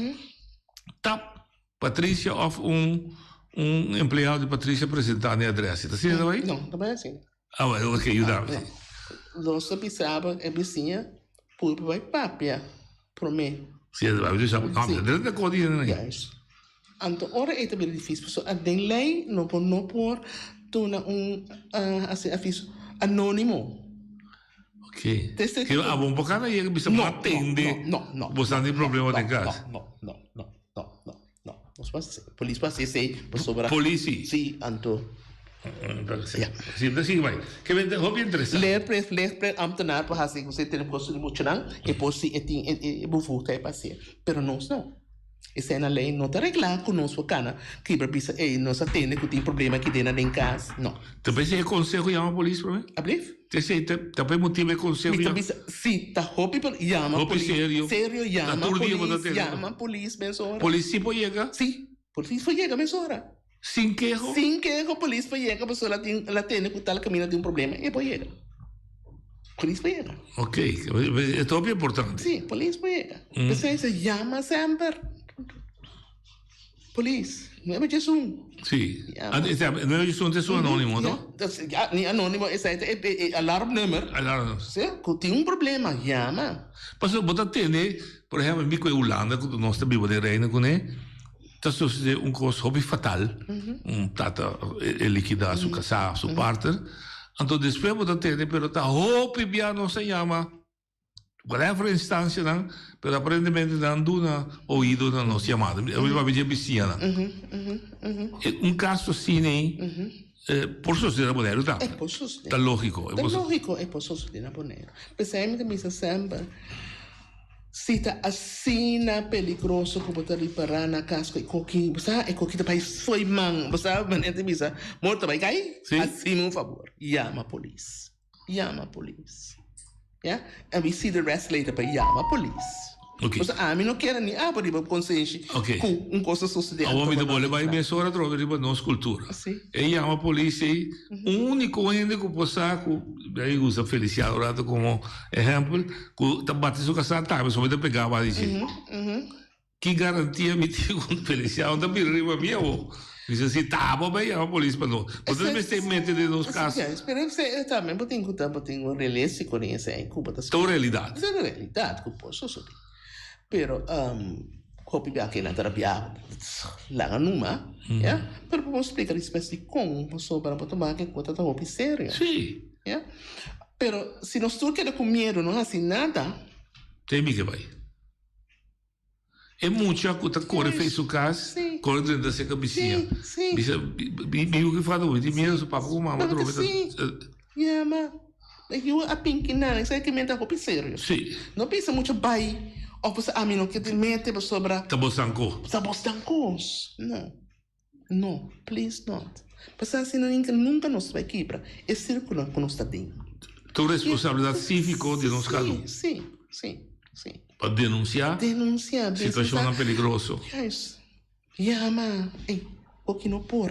Tap Patricia of un un empleado di Patricia presenta na e adres. Ta asina ta bai? No, ta bai asina. Ah, bueno, ok, yuda mi. Nos ta bisa bo e bisiña purba bai papia prome. Si, e bai bisa, no, Si. mi ta kodi hende. Juist. Anto ora ei ta bira difícil, pasobra den lei no por no por duna un hasi aviso anónimo. Ok. Desde Pero abo un poco yega bisa No, atende. no, no, no, Bo san di problema den cas. No, no, no, no, no, no. Nos pas polis pas esei pasobra. Polis si. Si, anto. Ja. Si, ta sigui bai. Ke ben hopi interesante. Leerplicht, leerplicht ambtenaar por hasi ku si tene kosto di muchanan e por si e tin e bevoegdheid pa hasié. Pero nos no. Esei na lei no ta reglá ku nos por kana kibra bisa ey nos a tende ku tin problema aki den den kas. No. Ta p'esei e konseho yama polis promé? Ablief? T'esei ta ta p'e motibu e konseho Mi ta yama. bisa si ta hopi pero yama Hopi polis. serio. Serio Ta yama tur dia bo ta polis tende. yama polis mesora. Polis si por yega? Si, polis por yega mesora. Sin keho? Sin keho polis por yega pasobra la tin la tende ku tal kaminda tin un problema e por yega. Polis por yega. Ok, e ta hopi importante. Si, polis por yega. P'esei se yama semper polis. Nuebe djes un. Si. Nuebe djes un ta esun anonimo, no? Ya, ni anonimo, esei ta e alarmnummer. Alarm. Si, ku tin un problema, yama. Pasobra bo ta tende, por ehempel, mi ku e Hulanda ku nos ta biba den Reino kuné. Ta sucede un cos hopi fatal, un tata e liquida su casá, su partner, anto despues bo ta tende pero ta hopi bia nos a yama. Whatever instancianan, pero aparentemente nan duna oido na nos yamada. Mi papia dje bisiñanan. Un caso asina ei por sosode na Boneiru tambe. E por sosode. Ta logico. Ta logico e por sosode na Boneiru. P'esei mi ta bisa semper, si ta asina peligroso ku bo ta ripará na kas ku e koki, bo sa, e koki ta bai fo'i man, bo sa manera ta bisa, mor ta bai kai, hasimu un fabor, yama polis. Yama polis. Ya, and we see the rest later, pero yama polis. Ok. Pasobra ami no kier ni abo riba konsenshi Ok. ku un kos a sosodé Awor mi ta anto bo bole no bai entra. mesora atrobe riba nos kultura. Si. E yama polis ei, úniko hende ku por sa ku, mi a usa Feliciano un rato komo ehèmpel, ku ta bati su kasá tambe, so mi ta pegá bati dje. Ki garantia mi tin ku Feliciano ta bira riba mi awo? Mi sa si ta abo bai yama polis pa nos. Bo ta mester mete den nos kas. Pero esei tambe bo tin ku ta bo tin un realístiko den esei ku bo ta Ta un realidat. Ta un realidat ku por sosodé. Pero hopi bia ke nan ta rabia laga numa, ya. Pero bo por splika despues dikon pasobra bo ta wak e kos ta hopi serio. Sí. Ya. Pero si nos tur keda ku miedu no hasi nada. Te mi ke bai. E mucha ku ta kore fei su kas, kore drenta seka bisiña. Bisa, mi yu ki falta, mi tin miedu su papa ku mama trobe ta. Ya, ma e yu a pinki nan, esei ki menta hopi serio. No bisa mucha bai of bisa ami no ke mete pasobra. Ta bosnan kos. Ta bosnan kos. No. No, please not. Pasobra asina nunka nos ta bai kibra e sirkulo ku nos ta den. Ta un responsabilidat síviko di nos kada un. Si, si, si. Pa denunsiá Denunsiá, situashonnan peligroso. Juist. Yama, ey, oki no por.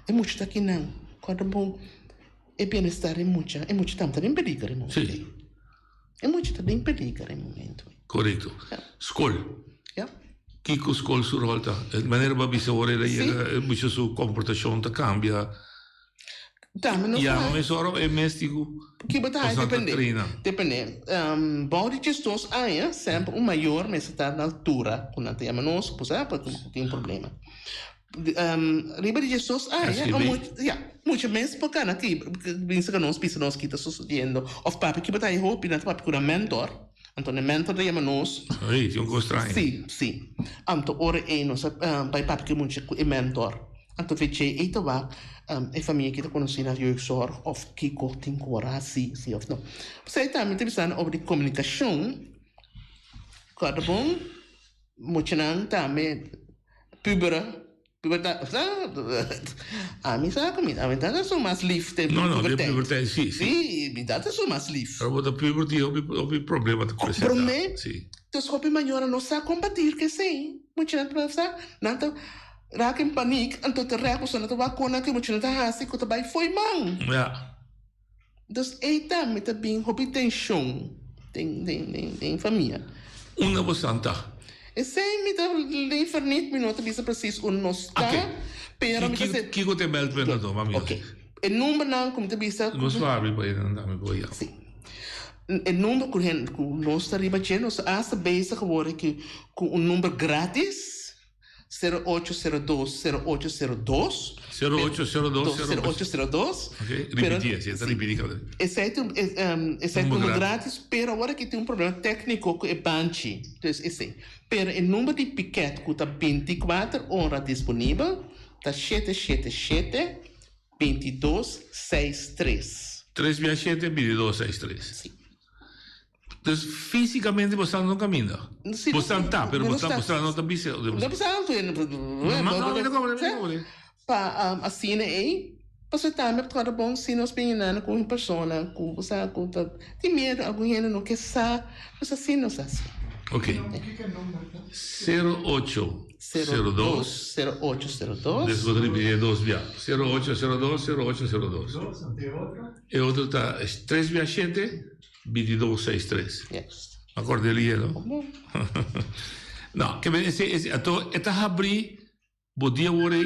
E mucha ta kinan. Kòrda bon, e bienestar e mucha, e mucha tambe ta den peliger e momento ei. E mucha ta den peliger e momento ei. Korekto. Skol. Ja. Kiko skol su ròl ta? Manera bo a bisa ora el a yega, e mucha su komportashon ta kambia. Tambe no Yama mesora of e mes tin ku Ki bo ta haña Osnan ta depende. trena. Depende. Bou di diesdos aña semper un mayor mester ta na altura ku nan ta yama nos ku sa pa ku tin un problema. Riba di diesdos aña SGB. ya, mucha mes por kana ki bin serka nos bisa nos ki ta sosodiendo of papia ki bo ta haña hopi nan ta papia ku nan mentor. Anto e mentor ta yama nos. Ey, tin un kos straño. Sí, sí. Anto ora ei nos a bai papia ku e mucha ku e mentor. Anto VJ ei ta wak e famia ki ta konosí na jeugdzorg òf kiko tin ku wòrdu hasí, sí òf no. P'esei tambe ta bisa nan over di komunikashon, kòrda bon, muchanan tambe pubera, pubertad, ami sa ku mi ta esun mas lif den No, no, den puberteit. puberteit sí, sí. Sí, mi ta esun mas lif. Ora bo ta puber tin hopi hopi problema ta presentá. Promé, Sí. dus hopi mayornan no sa kombatir ku esei. Muchanan ta sa, nan ta. Raak in paniek, anto ta rek boso no ta wak kon aki mucha no ta hasi ku ta bai fo'i man. Ja. Dus ei tambe ta bin hopi tenshon den den den den famia. Unda bosan ta? Esei mi ta liever niet, mi no ta bisa precies unda nos ta, Oké. pero mi ta Kiko se. kiko ta e meldpunt anto, mami? Oké. E numbernan ku mi ta bisa. Nos lo habri pa einan tambe por ya. Si. E number ku hen ku nos ta riba dje, nos ta asta bezig awor aki ku un number gratis. 0802 0802. 0802 0802. Ok, ripití esei, ta ripití kada bes. Esei ta esei ta number gratis, pero awor aki tin un problema tékniko ku e banchi, dus esei. Pero e number di piket ku ta bintikuater ora disponibel ta 777 2263. Tres bia shete, 2263. Si. Dus físicamente bo staan no caminda. Sí, Bo staan ta, pero bo no staan, bo staan no ta bisa. No bisa anto en. Ma no, mi ta komprende, mi ta komprende. Pa um, asina ei, pasobra tambe ta kòrda bon si nos bini nan ku un persona ku bo sa ku ta tin miedu, algun hende no ke sa, pues asina nos ta hasi. Ok. 08 02 0802. Despues bo ta ripití e dos bia. 0802 0802. E otro ta tres bia shete. 22 seis tres. Yes. Ma acorda di no? Como? No, ke men ese ese ato e ta habri bo dia awor ei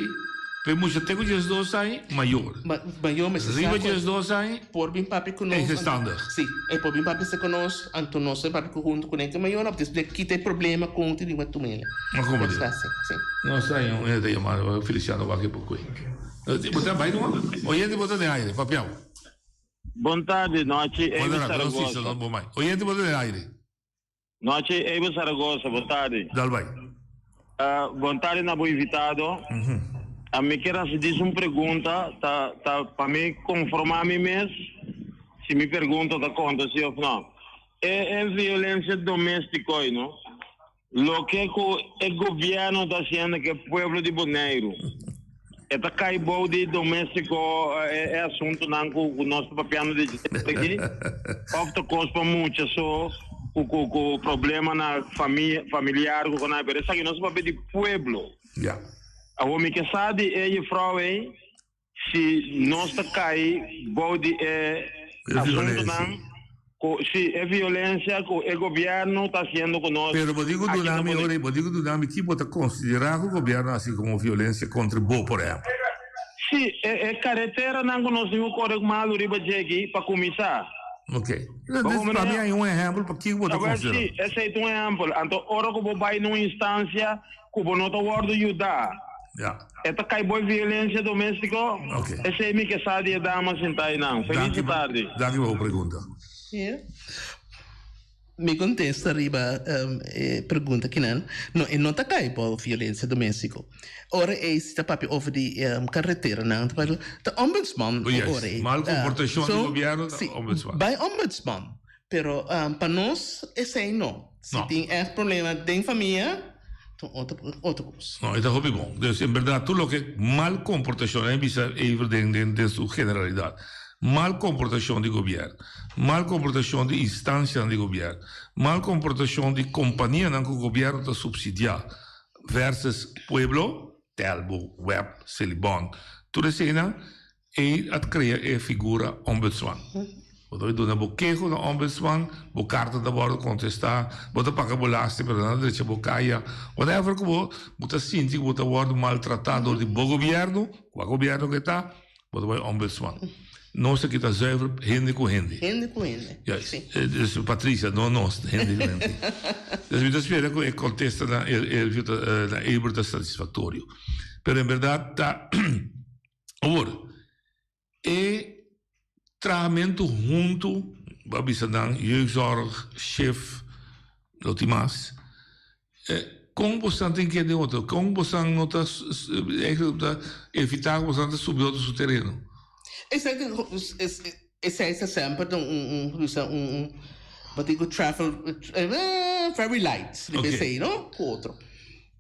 pe mucha te ku 12 aña mayor. Ma mayor mester sa Riba ku 12 aña por bin papia ku nos. Eigenstandig. Si, e por bin papia se ku nos, anto nos ta papia ku huntu ku nan ke mayor, of despues kita e problema kon tin riba tu mele. Ma como di? Si, si. No sa un hende ta yama Feliciano wak e por koe. Bo ta bai numa? Oyente bo ta den aire, papiao. Bon tardi, nochi. Bon tardi, no sisa, no bon mai. Oyente bo ta den aire. Nochi, Abel Zaragoza, bon tardi. Dal bai. Bon tardi na bo invitado. Mi kier hasi dis un pregunta, ta ta pa mi konformá mi mes si mi pregunta ta konta si òf no. E e violensia doméstiko ei no, loke ku e gobièrnu ta hasiendo ku e pueblo di Boneiru, e ta kai bou di doméstiko e e asuntunan ku ku nos ta papiando di dje aki òf ta kos pa mucha so ku ku ku problema na famia familiar ku konai pero esaki nos ta papia di pueblo. Ya. Awor mi ke sa di e jufrou ei si nos ta kai bou di e asuntunan ku si e violensia ku e gobièrnu ta hasiendo ku nos Pero bo di ku aki na duna mi Boneiru. ora bo di ku duna mi ki bo ta konsiderá ku gobièrnu hasi komo violensia kontra bo por ehèmpel. Si, e e kareteranan ku nos tin ku kore malu riba dje aki pa kuminsá. Ok. Bo Pa komprende? mi hay un ehèmpel pa kiko bo ta Awor konsiderá. si, esei ta un ehèmpel. Anto ora ku bo bai na un instansia ku bo no ta wòrdu yudá. Ja. E ta kai bo e violencia domestico? Ok. Esey mi ke sa di e dama sinta einan. Feliz Danki pa, tardi. danki pa bo pregunta. Ja. Mi contesta riba e pregunta kinan. No, e no ta kai bo violencia domestico. Ora ei si ta papia over di carreteranan, ta papia, ta ombudsman Oh, yes. ora ei. Mal comportacion di So, gobierno ta si, ombudsman. Bai ombudsman. Pero pa nos esei no. Si No. tin echt problema den famia, ta un otro, otro kos. No, e ta hopi bon. Dus en berdad tur loke mal comportacion, a bisa even den den den su generalidad, mal comportacion di gobierno, mal comportacion di instancianan di gobierno, mal comportacion di companianan cu gobierno ta subsidia versus pueblo, Telbo, web, Selibon, tur eseinan, Ei a krea e figura ombudsman. Bo ta duna bo keho na ombudsman, bo karta ta wòrdu kontestá, bo ta paga bo lasti pero nan ta drecha bo kaya. Whatever ku bo bo ta sinti ku bo ta wòrdu maltratá dor di bo gobièrnu, kua gobièrnu ku e ta, bo ta bai ombudsman. Nos aki ta zuiver hende ku hende. Hende ku hende, Juist. si. Dus Patricia, no nos, hende ku hende. Dus mi ta spera ku e kontesta na Elvio ta na Eber ta satisfaktorio. Pero en bèrdat ta. Awor, e trahamentu huntu, bo a bisa nan, jeugdzorg, shef, lo tin mas, kon bosan tin kende otro? Kon bosan no ta eigenlijk ta evita ku bosan ta subi otro su tereno? Esei ta semper un, un, un, bo tin ku travel very light riba esei, no? Ku otro.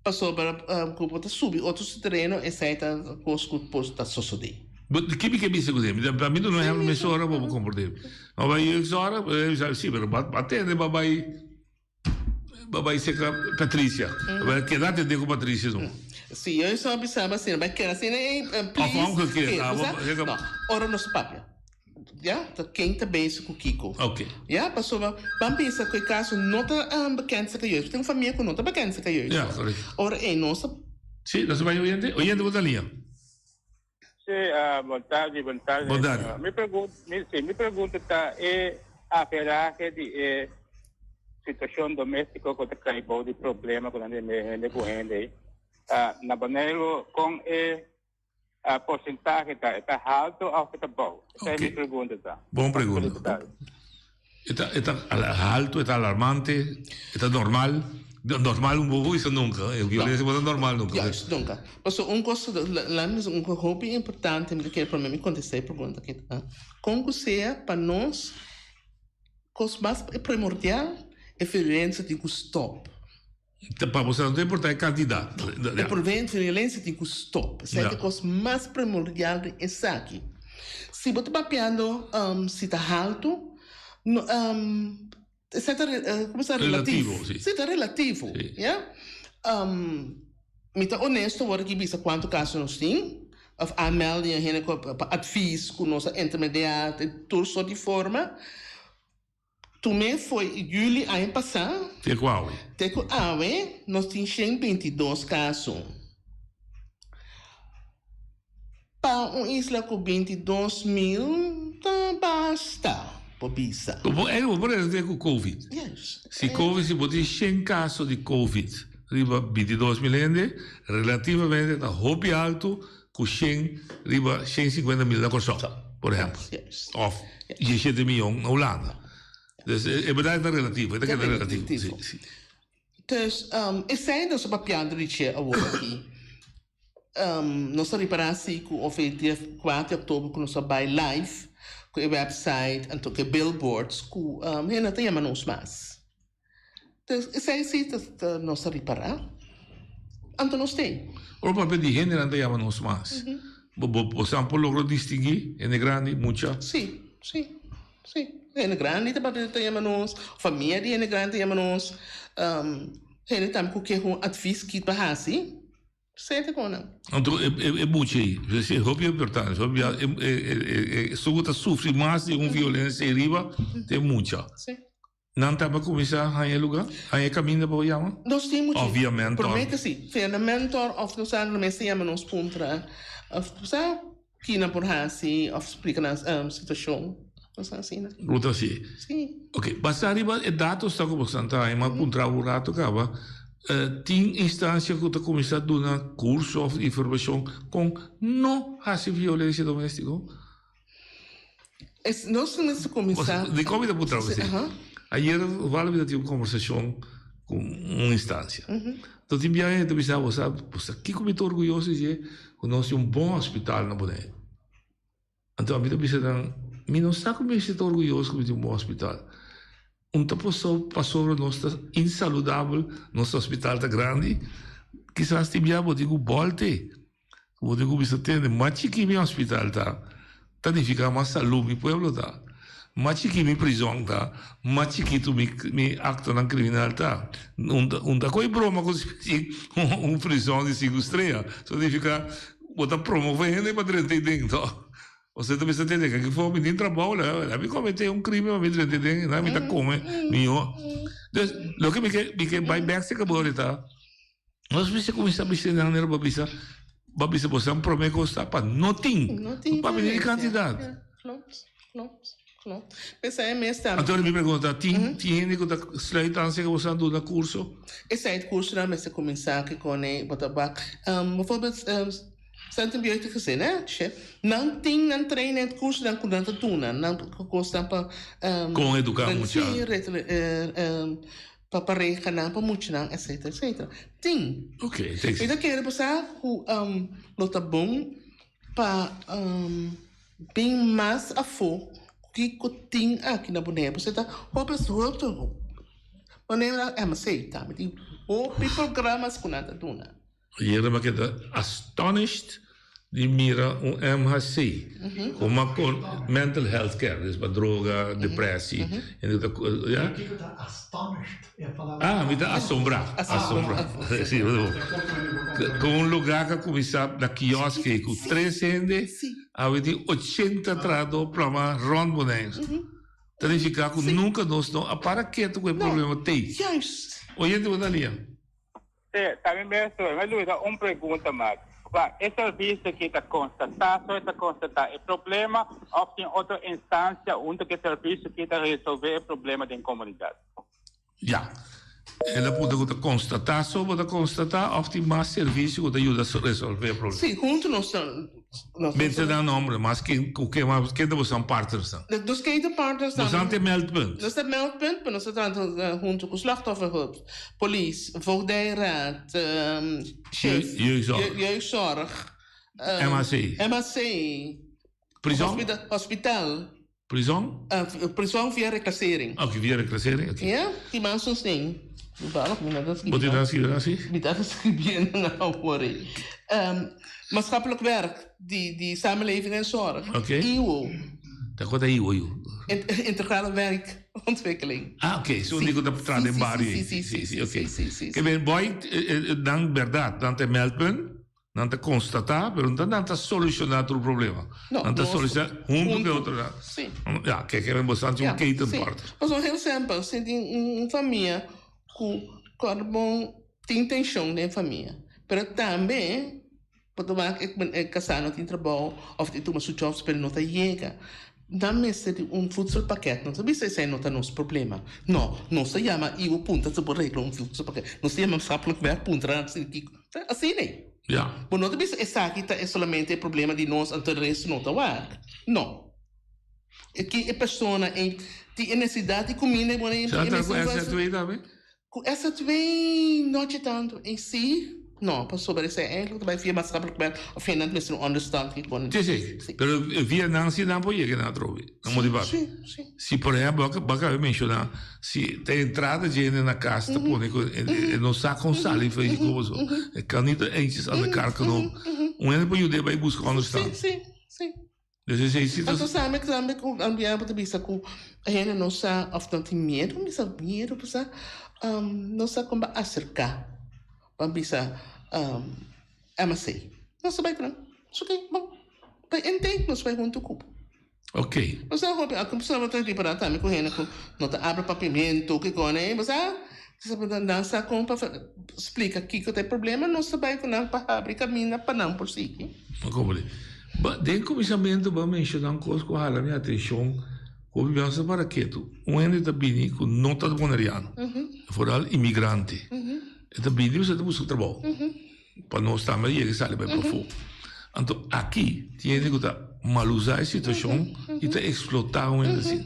Pasobra ku bo ta subi otro su tereno, esei ta kos ku por ta sosodé. Bo ki mi ke bisa ku esei? Pa mi duna un ehempel mesora bo por komprendé. Bo bai jeugdzorg, bo bisa si, pero bo a tende bo bai bo bai serka Patricia. Bo bai keda atendé ku Patricia no. Si jeugdzorg bisa bo asina, bai keda asina, ey please. Of omgekeerd. No, ora nos papia. Ya, ta ken ta bezig ku kiko. Ok. Ya, pasobra ban bisa ku e kaso no ta bekend serka jeugd. Tin un famia ku no ta bekend serka jeugd. Ya, correcto. Ora ei nos ta. Si, nos ta bai oyente. Oyente bo ta liña. Si, bon tardi, bon tardi. Bon tardi. Mi pregunta, mi, si, mi pregunta ta e averahe di e situacion domestico cu ta cay bou di problema cu nan den hende cu hende ei. Na Boneiru con e Porcentahe ta, e ta halto of e ta bou? Esei Ok. mi pregunta ta. Bon pregunta. E ta, e ta halto, e ta alarmante, e ta normal? Normal un bobo bisa nunca, e violencia bo ta normal nunca. Juist, nunca. Pasobra un cos, laat mi bisa un cos hopi importante, mi ta kere prome mi contesta e pregunta aki ta, con cu sea pa nos cos mas primordial e violencia tin cu stop. Pa bo sa no ta importa e cantidad. E violencia tin cu stop. Esaki ta e cos mas primordial den esaki. Si bo ta papiando si ta halto, esaki ta como sa relativo. Si ta relativo, ya. Mi ta honesto ora ki bisa cuanto caso nos tin of aanmeldingen hende cu pa advies cu nos a intermedia den tur soort di forma. Tumé foi juli aña pasá. Te ku awe. Te ku awe nos tin 122 kaso. Pa un isla ku 22 mil ta basta, por bisa. Bo e bo por te ku covid. Yes. Si covid si bo tin shen kaso di covid riba 22 mil hende, relativamente ta hopi altu ku shen riba 150 mil na Kòrsou, por ehèmpel. Yes. Òf 17 mion na Hulanda. Dus e berdad ta relativo, e ta keda relativo. Si, si. Dus esei nos ta papiando di dje awor aki. Nos a ripará si ku of e dia kuater di òktober ku nos a bai live ku e website anto ku e billboards ku hende ta yama nos mas. Dus esei si ta nos a ripará. Anto nos tin. Ora papia di hendenan ta yama nos mas. Bo bo san por logra distinguí hende grandi, mucha? Sí, sí, sí. Hende grandi ta papia ta yama nos, famia di hende grandi ta yama nos, hende tambe ku ke un advis kit pa hasi. Sete con nan. Anto e buchi ei, e hopi importante, hopi bia e esun ku ta sufri mas di un violencia ei riba ta e mucha. Si. Nan tabata kuminsá haña e lugá, haña e kaminda pa bo yama? Nos tin mucha. Òf via mentor? Promé ke si, via nan mentor òf nos sa nan mester yama nos puntra òf sa ki nan por hasi òf splika nan situashon, nos sa asina. Bo ta hasi? Si. Ok, basá riba e datos ta ku bo san ta haña, mi a puntra bo un rato kaba, tin instansia ku ta kuminsá duna kurso òf informashon kon no hasi violensia doméstiko? Es nos mester kuminsá. Dikon mi ta puntra bo esei? Ayer Val mi ta tin un kombersashon ku un instansia. Enton tin biaha e ta bisa bo sa, bo sa kiko mi ta orguyoso di dje? Ku nos tin un bon hospital na Boneiru. Anto ami ta bisa nan, mi no sa ku mi mester ta orguyoso ku mi tin un bon hospital. Un ta pasobra nos ta insaludabel, nos hospital ta grandi, kisas tin biaha bo tin ku bòlte. Bo tin ku bisa tende, mas chikí mi hospital ta, ta nifiká mas salú mi pueblo ta. Mas chikí mi prizòn ta, mas chikitu mi mi aktonan kriminal ta. Un ta un ta koe broma ku un prizòn di sinku strea. So nifiká bo ta promové hende pa drenta ei den to. Osea ta bisa tende, kaki for mi tin trabou la mi kometé un krimen pa mi drenta ei den, mi ta kome mihó. Dus loke mi ke mi ke bai bèk serka bo ta. Nos mester kuminsá bisa nan manera bo a bisa, bo a bisa boso nan promé kos ta pa no tin, No tin pa bini di violencia. kantidat. Ja, klopt, klopt, klopt. P'esei mes tambe. Anto mi pregunta, tin tin hende ku ta sluit aan sega boso nan duna kurso? Esei het kursonan mester kuminsá ke kone bo ta bak. Bijvoorbeeld Centrum Jeugd en Gezin, hè, che, nan tin nan trainen het kursonan ku nan ta duna, nan kosnan pa Kon eduká mucha. Sí, Pa parehanan, pa muchanan, etcetera, etcetera. Tin. Ok, thanks. Mi ta kere pasá ku lo ta bon pa bin mas afó kiko tin aki na Bonaire. Pasobra ta hopi hulp ta hulp. Bonaire na MSC tambe tin hopi programas ku nan ta duna. Ayera mi a keda astonished di mira un MHC como a con mental health care, dus pa droga, depressie, hende ku ta ya. Kiko ta astonished? E palabra. Ah, mi ta asombrá, asombrá. Si, Con un lugar ku a kuminsá na kiosk ku tres hende, awe tin ochenta trahadó plama rònt Bonaire. Ta nifiká ku nunka nos no a para ketu ku e problema t'ei. Oyente bo ta lia. Sí, ta mi mes tur. Mi luisa un pregunta mas. Wa, e servicio ki ta constata so e ta constata e problema of tin otro instancia hunto cu e servicio ki ta resolve e problema den comunidad? Ya. El a puntra cu ta constata so bo ta constata of tin mas servicio cu ta yuda resolve e problema? Sí, hunto nos ta. Mester da nombre, mas ken cu ken mas ken ta bosan partnersnan? Nos ken ta partnersnan? Bosan ta e meldpunt. Nos ta meldpunt, pero nos ta traha hunto cu slachtofferhulp, polis, voogdijraad, chef, Jeugdzorg. jeugdzorg, MHC. MHC. Prison? Hospital. Prison? Prison via reclassering. Ok, via reclassering, ok. Ja, tin mas soms ding. Toevallig, mi ta Bo tin nan skibi nan si? Mi ta skibiendo nan awor ei. Maatschappelijk werk, di, di samenleving en zorg. Ok. IWO. Ta kua ta IWO yu? Integrale wijkontwikkeling. Ah, ok. So di ku ta traha den bario ei. Si, si, si, si, si, si, si. Ke ben, boy, nan bèrdat, nan ta e meldpunt. Nan ta constata, pero no nan ta soluciona tur problema. No, nan ta nos- soluciona hunto cu e otro nan. Sí. Ja, kijk, er bastante un Ja, keten sí. part. Pasobra heel simpel, si tin un famia cu carbon tin tension den famia, pero tambe por ta wak e casá no tin trabou of tin tuma su jobs pero no ta yega. Nan mester di un voedselpakket. Nos ta bisa esei no ta nos problema. No, nos ta yama i bo puntra si bo regla un voedselpakket. Nos ta yama maatschappelijk werk puntra nan si kiko. Ta asina ei. Ja. Bo no ta bisa esaki ta e solamente e problema di nos anto e resto no ta wak. No. E ki e persona ei tin e nesesidat di kuminda i bon Sa ta ku SZW tambe? Ku SZW no haci tantu. En si no, pasobra esei eigenlijk ta bai via maatschappelijk werk of via nan mester un onderstand ki pone. Si, si. Pero via nan si nan por yega nan atrobe. Nan motivá. Si, si. Si por ehempel, bo a kaba menshoná, si ta entrada dje hende na kas ta pone ku e no sa kon sali for di kobo so. E kan nit eentjes aan de kar knoop. Un hende por yud'é bai buska onderstand. Si, si, si. Dus esei si ta. Anto sa mi tambe ku ambiente bo ta bisa ku e hende no sa òf no tin miedu, mi bisa miedu pasá no sa kon pa aserká pa bisa MSC. Nos ta bai ku nan. Es oke, bon. Pa intake nos bai huntu ku bo. Oke. Nos ta hopi algun persona bo ta ripará tambe ku hende ku no ta abra papiamentu kiko ne, bo sa? Nan sa kon pa splika kiko ta e problema, nos ta bai ku nan pa habri kaminda pa nan por sigui. Ma komo di? Ba, den kuminsamentu bo a menshoná un kos ku a hala mi atenshon, ku hopi biaha ta para ketu. Un hende ta bini ku no ta boneriano, foral imigrante. E ta bini pasobra e ta buska trabou. Pa nos tambe a yega i sali bai pafó. Anto aki tin hende ku ta malusá e situashon i ta eksplotá un hende asina.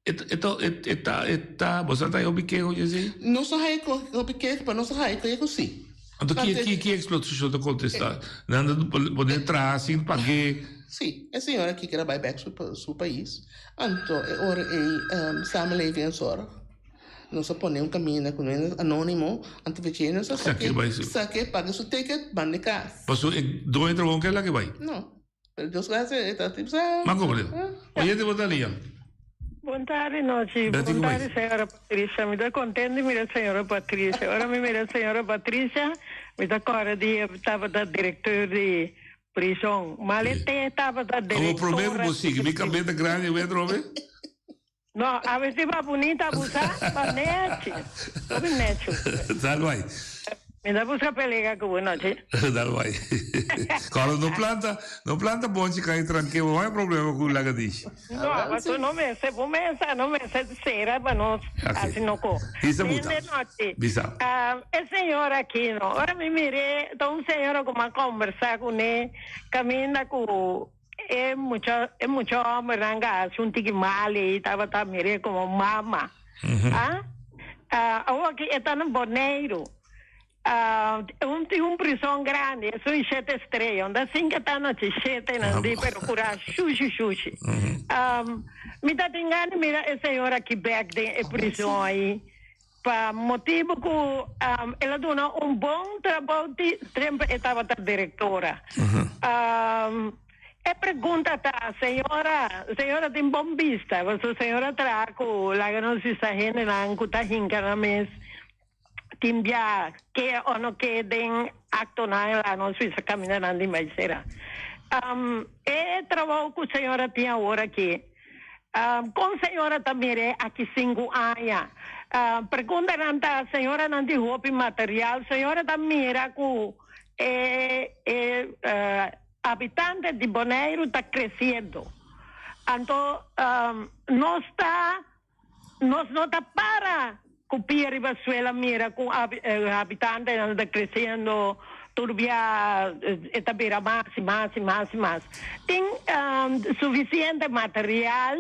E ta, e ta, e ta, bo sa ta hopi keho dje esei? Nos no haya hopi keho, pero nos a haya keho si. Anto ki, ki, ki eksplotashon ta kontestá? Nan ta pone traha sin pag'é? Si, e señora aki kier a bai bèk su, su pais, anto e ora ei Samenleving en Zorg nos a pone un kaminda ku no anónimo, anto vech'e nos a sak'é, sak'é, paga su ticket, banda e kas. Pasobra e doño trabou no kier laga e bai? No. Pero Dios gracias, e ta tipo sa. Ma como Leo? Oyente bo ta lia. Bon tarde nochi. Betty Bon como tarde es? señora Patricia. Mi ta contento di mira señora Patricia. Ora mi mira señora Patricia, mi ta corda di e tabata directeur di prison. Mal e te tabata Awor prome cu directora bo sigui, mi cabeza ta grandi awor atrobe. No, a ver si va bunita busa, va nechi. Hopi nechi. Dal bai. Mi ta buska pelega ku bo nochi. Dal bai. Kòrda no planta, no planta bonchi kai tranke bo hay problema ku lagadishi. No, paso no mester, bo mester, no mester sera pa nos hasi no ko. Bisa buta. Tende nochi. Bisa. E señor aki no, ora mi mir'é, ta un señora ku mi a kombersá kuné kaminda ku E mucha e mucha hombernan ka hasi un tiki mal ei tabata mir'é komo mama. Ah, awor aki e ta na Boneiru. Ah, un tin un prison grandi, esun shete strea, unda sin ke ta nochi shete nan di, pero kura shushi shushi. Mi ta tin gana di mira e señor aki bek den e prison ei. Pa motibu ku el a duna un bon trabou di tempu e tabata direktora. E pregunta ta, señora, señora tin bon bista, pasobra señora traha ku laga nos bisa hendenan ku ta hinka nan mes tin bia ke o no ke den aktonan laga nos bisa kamindanan di maisera. E trabou ku señora tin awor aki, Kon señora ta mir'é aki sinku aña? Preguntanan ta, señoranan tin hopi material, señora ta mira ku e e habitante di Boneiru ta kresiendo. Anto nos ta nos no ta para Ku pia riba suela mira ku habitantenan ta kresiendo tur bia e ta bira mas i mas i mas i mas. Tin sufisiente material,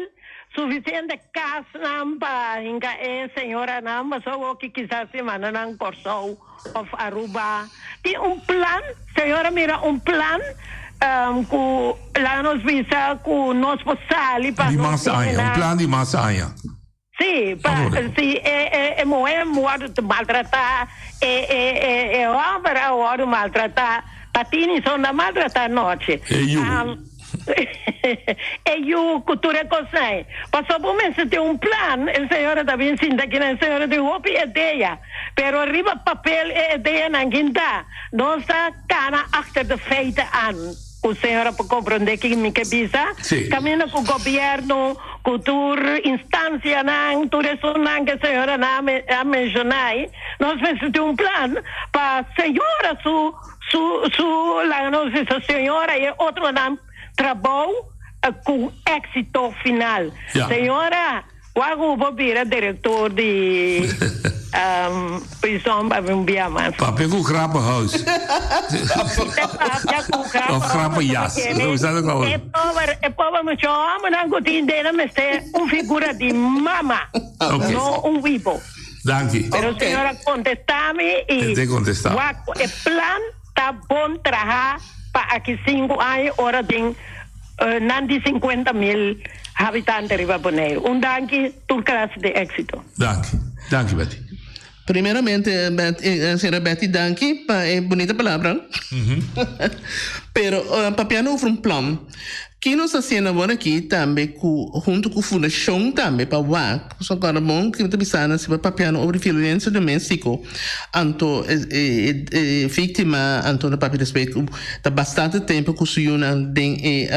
sufisiente kasnan pa hinka e señoranan pasobra oki kisas tin manda nan Kòrsou òf Aruba. Tin un plan, señora mira un plan ku laga nos bisa ku nos por sali pa Di nos mas aña, un plan di mas aña. Sí, pa si e e e muher wòrdu maltratá, e e e e hòmber a wòrdu maltratá, ta tini son ta maltratá nochi. E yu. E yu ku tur e kosnan. Pasobra bo mester tin un plan, e señora ta bin sinta akinan, e señora tin hopi idea, pero riba papel e ideanan kinta, nos ta kana achter de feiten aan. Ku señora por komprondé ki mi ke bisa. Sí. Kaminda ku gobièrnu, ku tur instansianan, tur esunnan ke señoranan a menshoná ei, nos mester tin un plan pa señora su su su laga nos bisa señora i e otronan trabou ku éksito final. Ja. Señora. Wak ku bo bira direktor di prison pa mi un bia mas. Papia ku grappenhuis. Papia ku grappenhuis. Of grappenjas. E pober, e pober mucho homennan ku tin den a mester un figura di mama, no un wibo. Danki. Pero señora kontesta mi i wak ku e plan ta bon traha pa aki sinku aña ora tin nan di 50 mil habitante riba Boneiru. Un danki, tur klase di éksito. Danki. Danki Betty. Primeramente señora Betty danki pa e bunita palabra. Pero papiando over un plan, ki nos ta haciendo awor aki tambe cu hunto cu fundacion tambe pa wak, pasobra acorda bon ki mi ta bisa nan si bo papiando over violencia domestico anto e victima anto ta papia despues cu ta bastante tempo cu su yunan den e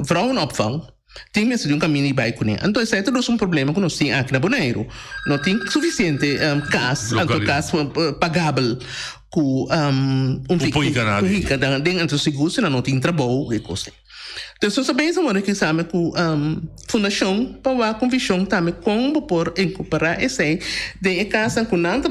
vrouwenopvang. Tin mester di un kaminda i bai kuné. Anto esei ta dos un problema ku nos tin aki na Boneiru. No tin sufisiente kas, anto kas pagabel ku un hinka den. Anto sigur si nan no tin trabou e kos ei. Entonces nos a pensa wor aki same ku fundashon pa wak un vishon tambe kon bo por inkorporá esei den e kasnan ku nan ta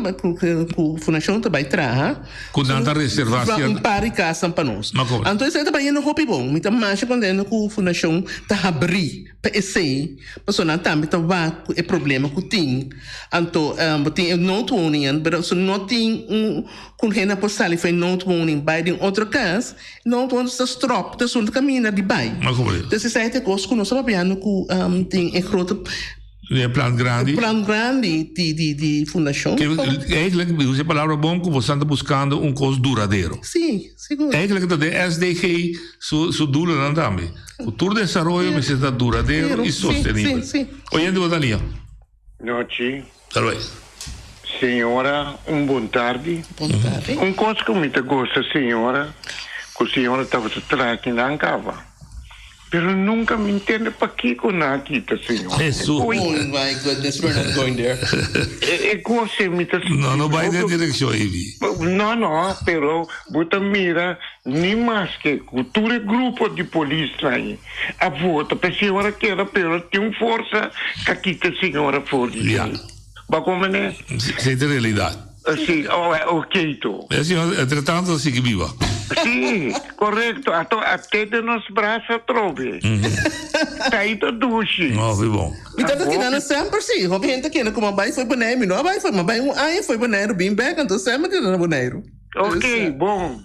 ku fundashon ta bai traha. Ku nan ta reservá sierto. Un par di kasnan pa nos. Anto esei ta bayendo hopi bon. Mi ta masha kontento ku fundashon ta habrí pa esei, pasobra nan tambe ta wak ku e problema ku tin. Anto bo tin e noodwoningen, pero si no tin un ku hende por sali for e noodwoning bai den otro kas, noodwoning ta stròp, ta esun ta kaminda di bai. Entonces esei ta e kos ku nos ta papiando ku tin e grote. E plan grandi. E plan grandi di di di fundashon. Ke eigenlijk mi usa e palabra bon ku boso ta buskando un kos duradero. Si, sigur. Eigenlijk ta den SDG su su doelennan tambe. Ku tur desaroyo mester ta duradero i sostenibel. Si, si. Oyente bo ta lia. Nochi. Talwes. Señora un bon tardi. Bon tardi. Un kos ku mi ta gosta señora ku señora tabata traha kinan kaba. Pero nunca mi ntende pakico nan a kita, Señor. Hesus. Oh my goodness, we're not going there. E cos ei mi ta sinti. No, no bai den direccion ei. No, no, pero bo ta mira ni maske cu tur e grupo di polisnan ei a vota pa e señora keda, pero tin un forsa ca kita e señora for di Ja. ei. Bo a comprende? Esei ta realidad. Si, oh, ok to. E señor, entre tanto, ta sigui biba. Si, correcto. Ato a te den nos brasa atrobe. Ta ahí ta dushi. No, hopi bon. Mi tata keda na semper si. Hopi hende kende ku mi a bai fo'i Boneiru. Mi no a bai fo'i, mi a bai un aña fo'i Boneiru bin bek, anto semper keda na Boneiru. Ok, bon.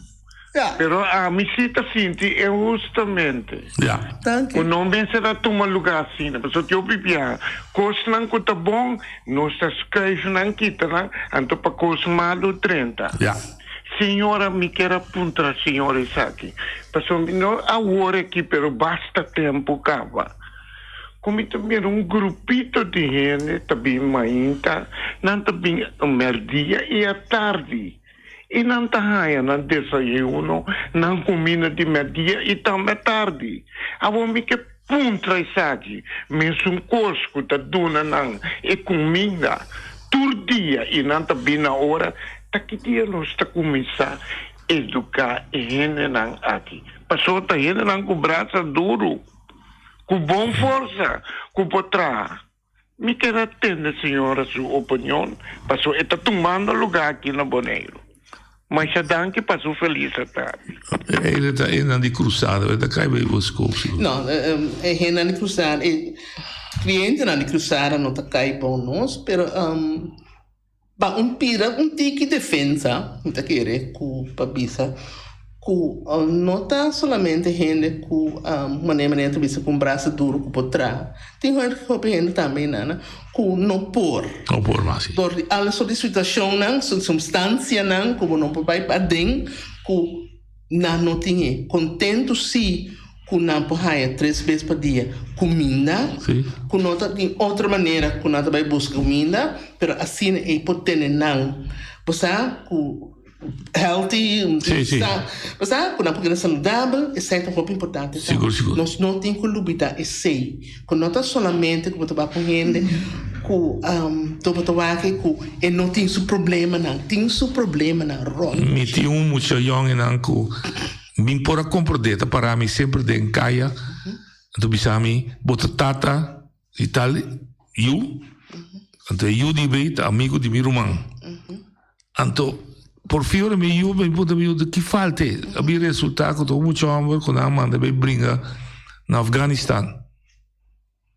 Ja. Pero ami si ta sinti inhustamente. Ja. Danki. Ku no mester a tuma lugá asina. Pasobra tin hopi biaha kosnan ku ta bon nos ta skuif nan kita nan anto pa kos malu drenta. Ja. Señora mi kier a puntra señor esaki. Pasobra mi no awor aki pero basta tempu kaba. Ku mi ta mira un grupito di hende ta bin mainta, nan ta bin mèrdia i atardi. I nan ta haña nan desayuno, nan kuminda di mèrdia i tambe tardi. Awor mi ke puntra esaki, mesun kos ku ta duna nan e kuminda tur dia i nan ta bin na ora, ta ki dia nos ta kuminsá eduká e hendenan aki? Pasobra ta hendenan ku brasa duru, ku bon forsa ku por traha. Mi ker a tende señora su opinion paso e ta tumando lugar aki na Boneiru. Masha danki pa su feliz atardi. E ta hendenan di cruzada, e ta kai bay bo scoop sigur. No, e hendenan di cruzada, e clientenan di cruzada no ta kai bou nos, pero Pa un pira un tiki defensa, mi ta kere ku pa bisa ku no ta solamente hende ku manera manera ta bisa ku un brasa duru ku por traha. Tin hopi hende tambe inana ku no por. No por mas, si. Dor di al sort di situashonnan, sirkumstansianan ku bo no por bai paden ku Nan no tin e kontentu si ku nan por haña tres bes pa dia kuminda, ku no ta tin otro manera ku nan ta bai buska kuminda, pero asina ei por tene nan, bo sa, ku healthy, bo sa, ku nan por keda saludabel, esei ta hopi importante tambe. Nos no tin ku lubida esei, ku no ta solamente ku bo ta bai ku hende ku bo ta wak ku e no tin su problemanan, tin su problemanan rònt. Mi tin un mucha yòngenan ku mi por a komprondé, ta para mi semper den kaya, anto bisa mi, bo ta tata di tal yu? Anto e yu di mi ta amigu di mi ruman. Anto por fin ora mi yu mi puntra mi yu ki falta e? A bin resulta ku ta un mucha homber ku nan a manda bai bringa na Afganistan.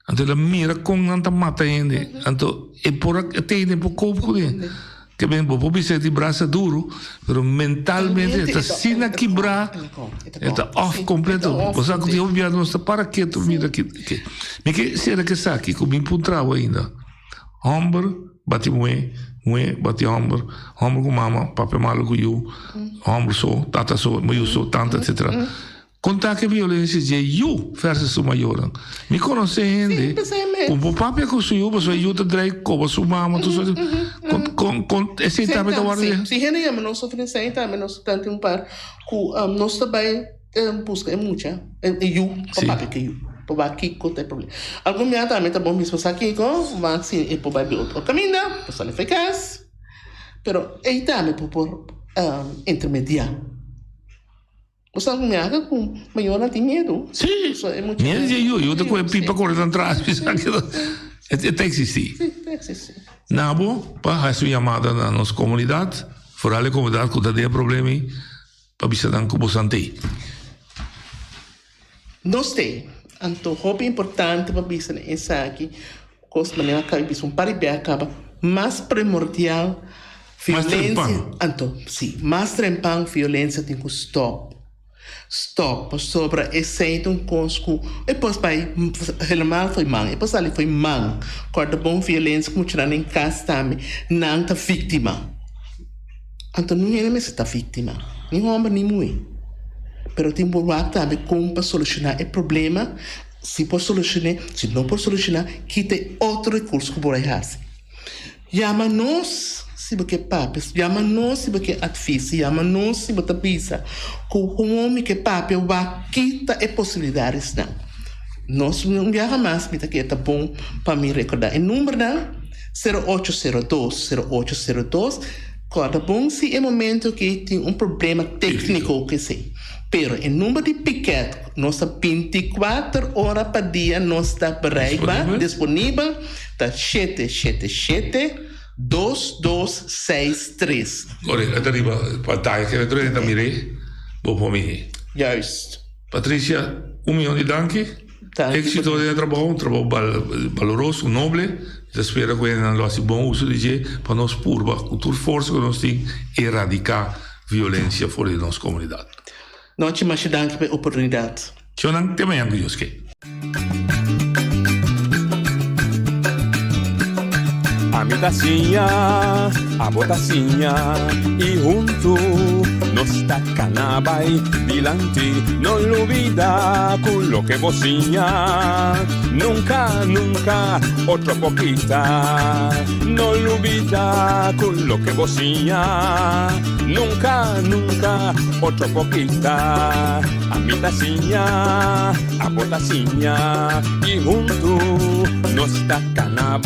Anto el a mira kon nan ta mata hende. Anto e por a tene e por koop kuné. Ke men bo por bisa e tin brasa duru, pero mentalmente e ta asina kibrá, e ta off kompleto. Bo sa ku tin hopi biaha nos ta para ketu mira ki ke. Mi ke sera ke esaki ku mi puntra bo ainda. Hòmber bati muhé, muhé bati hòmber, hòmber ku mama papia malu ku yu, hòmber so, tata so, yu so, tanta etsetera. Kon ta ke violensia dje yu versus su mayornan? Mi konosé hende ku por papia ku su yu pasobra e yu ta drei koba su mama tur sort kon kon kon esei tambe ta wòrdu Si, si hende yama nos of esei tambe nos ta tin un par ku nos ta bai buska e mucha e yu pa papia ku e yu pa wak kiko ta e problema. Algun bia tambe ta bon bisa sa kiko wak si e por bai bin otro kaminda por sali for e kas pero ei tambe por por intermedia. Bo sa ku mi aka ku mayornan tin miedu. Sí, miedu di e yu. Yu ta kohe pipa kore nan tras bisa ke e ta eksistí. Sí, ta eksistí. Na bo pa hasi un yamada na nos komunidat, foral e komunidat ku ta den e problema ei, pa bisa nan ku bo san t'ei. Nos t'ei. Anto hopi importante pa bisa na esaki. Kos manera a kaba bisa un par di bia a kaba mas primordial violencia anto si mas trempan violencia tin ku stop stop pasobra esei ta un kos ku e por bai helemaal fo'i man e por sali fo'i man kòrda bon violencia ku muchanan den kas tambe nan ta víktima anto niun hende mester ta víktima ni hòmber ni muhé pero tin por wak tambe kon pa solushoná e problema. Si por solushoné, si no por solushoná, kita e otro rekurso ku por a hasi. Yama nos si bo ke papia, yama nos si bo ke advis, yama nos si bo ta bisa ku homo mi ke papia wak kita e posibilidadesnan. Nos un biaha mas mi ta kere ta bon pa mi rekordá e numbernan, sero ocho sero dos, sero ocho sero dos, kòrda bon si e momento aki tin un problema tékniko kesei. Pero e number di piket nos ta binti kuater ora pa dia nos ta bereikbaar, disponibel, ta shete shete shete, dos dos seis tres. Ora e ta riba pantaya kere tur hende ta mir'é, bo por mir'é. Juist. Patricia, un miyon di danki. Éxito den e trabou, un trabou baloroso, noble. Mi ta spera ku hendenan lo hasi bon uso di dje pa nos purba ku tur forsa ku nos tin eradiká violencia for di nos comunidad. Nochi masha danki pa e oportunidad. Tjonan, te mañan ku Dios ke. Ami ta siña, abo ta siña y huntu nos ta cana bay dilanti. No lubida cu loke bo siña nunca, nunca otro por kita. No lubida cu loke bo siña nunca, nunca otro por kita. Ami ta siña, abo ta siña y huntu nos ta cana bay.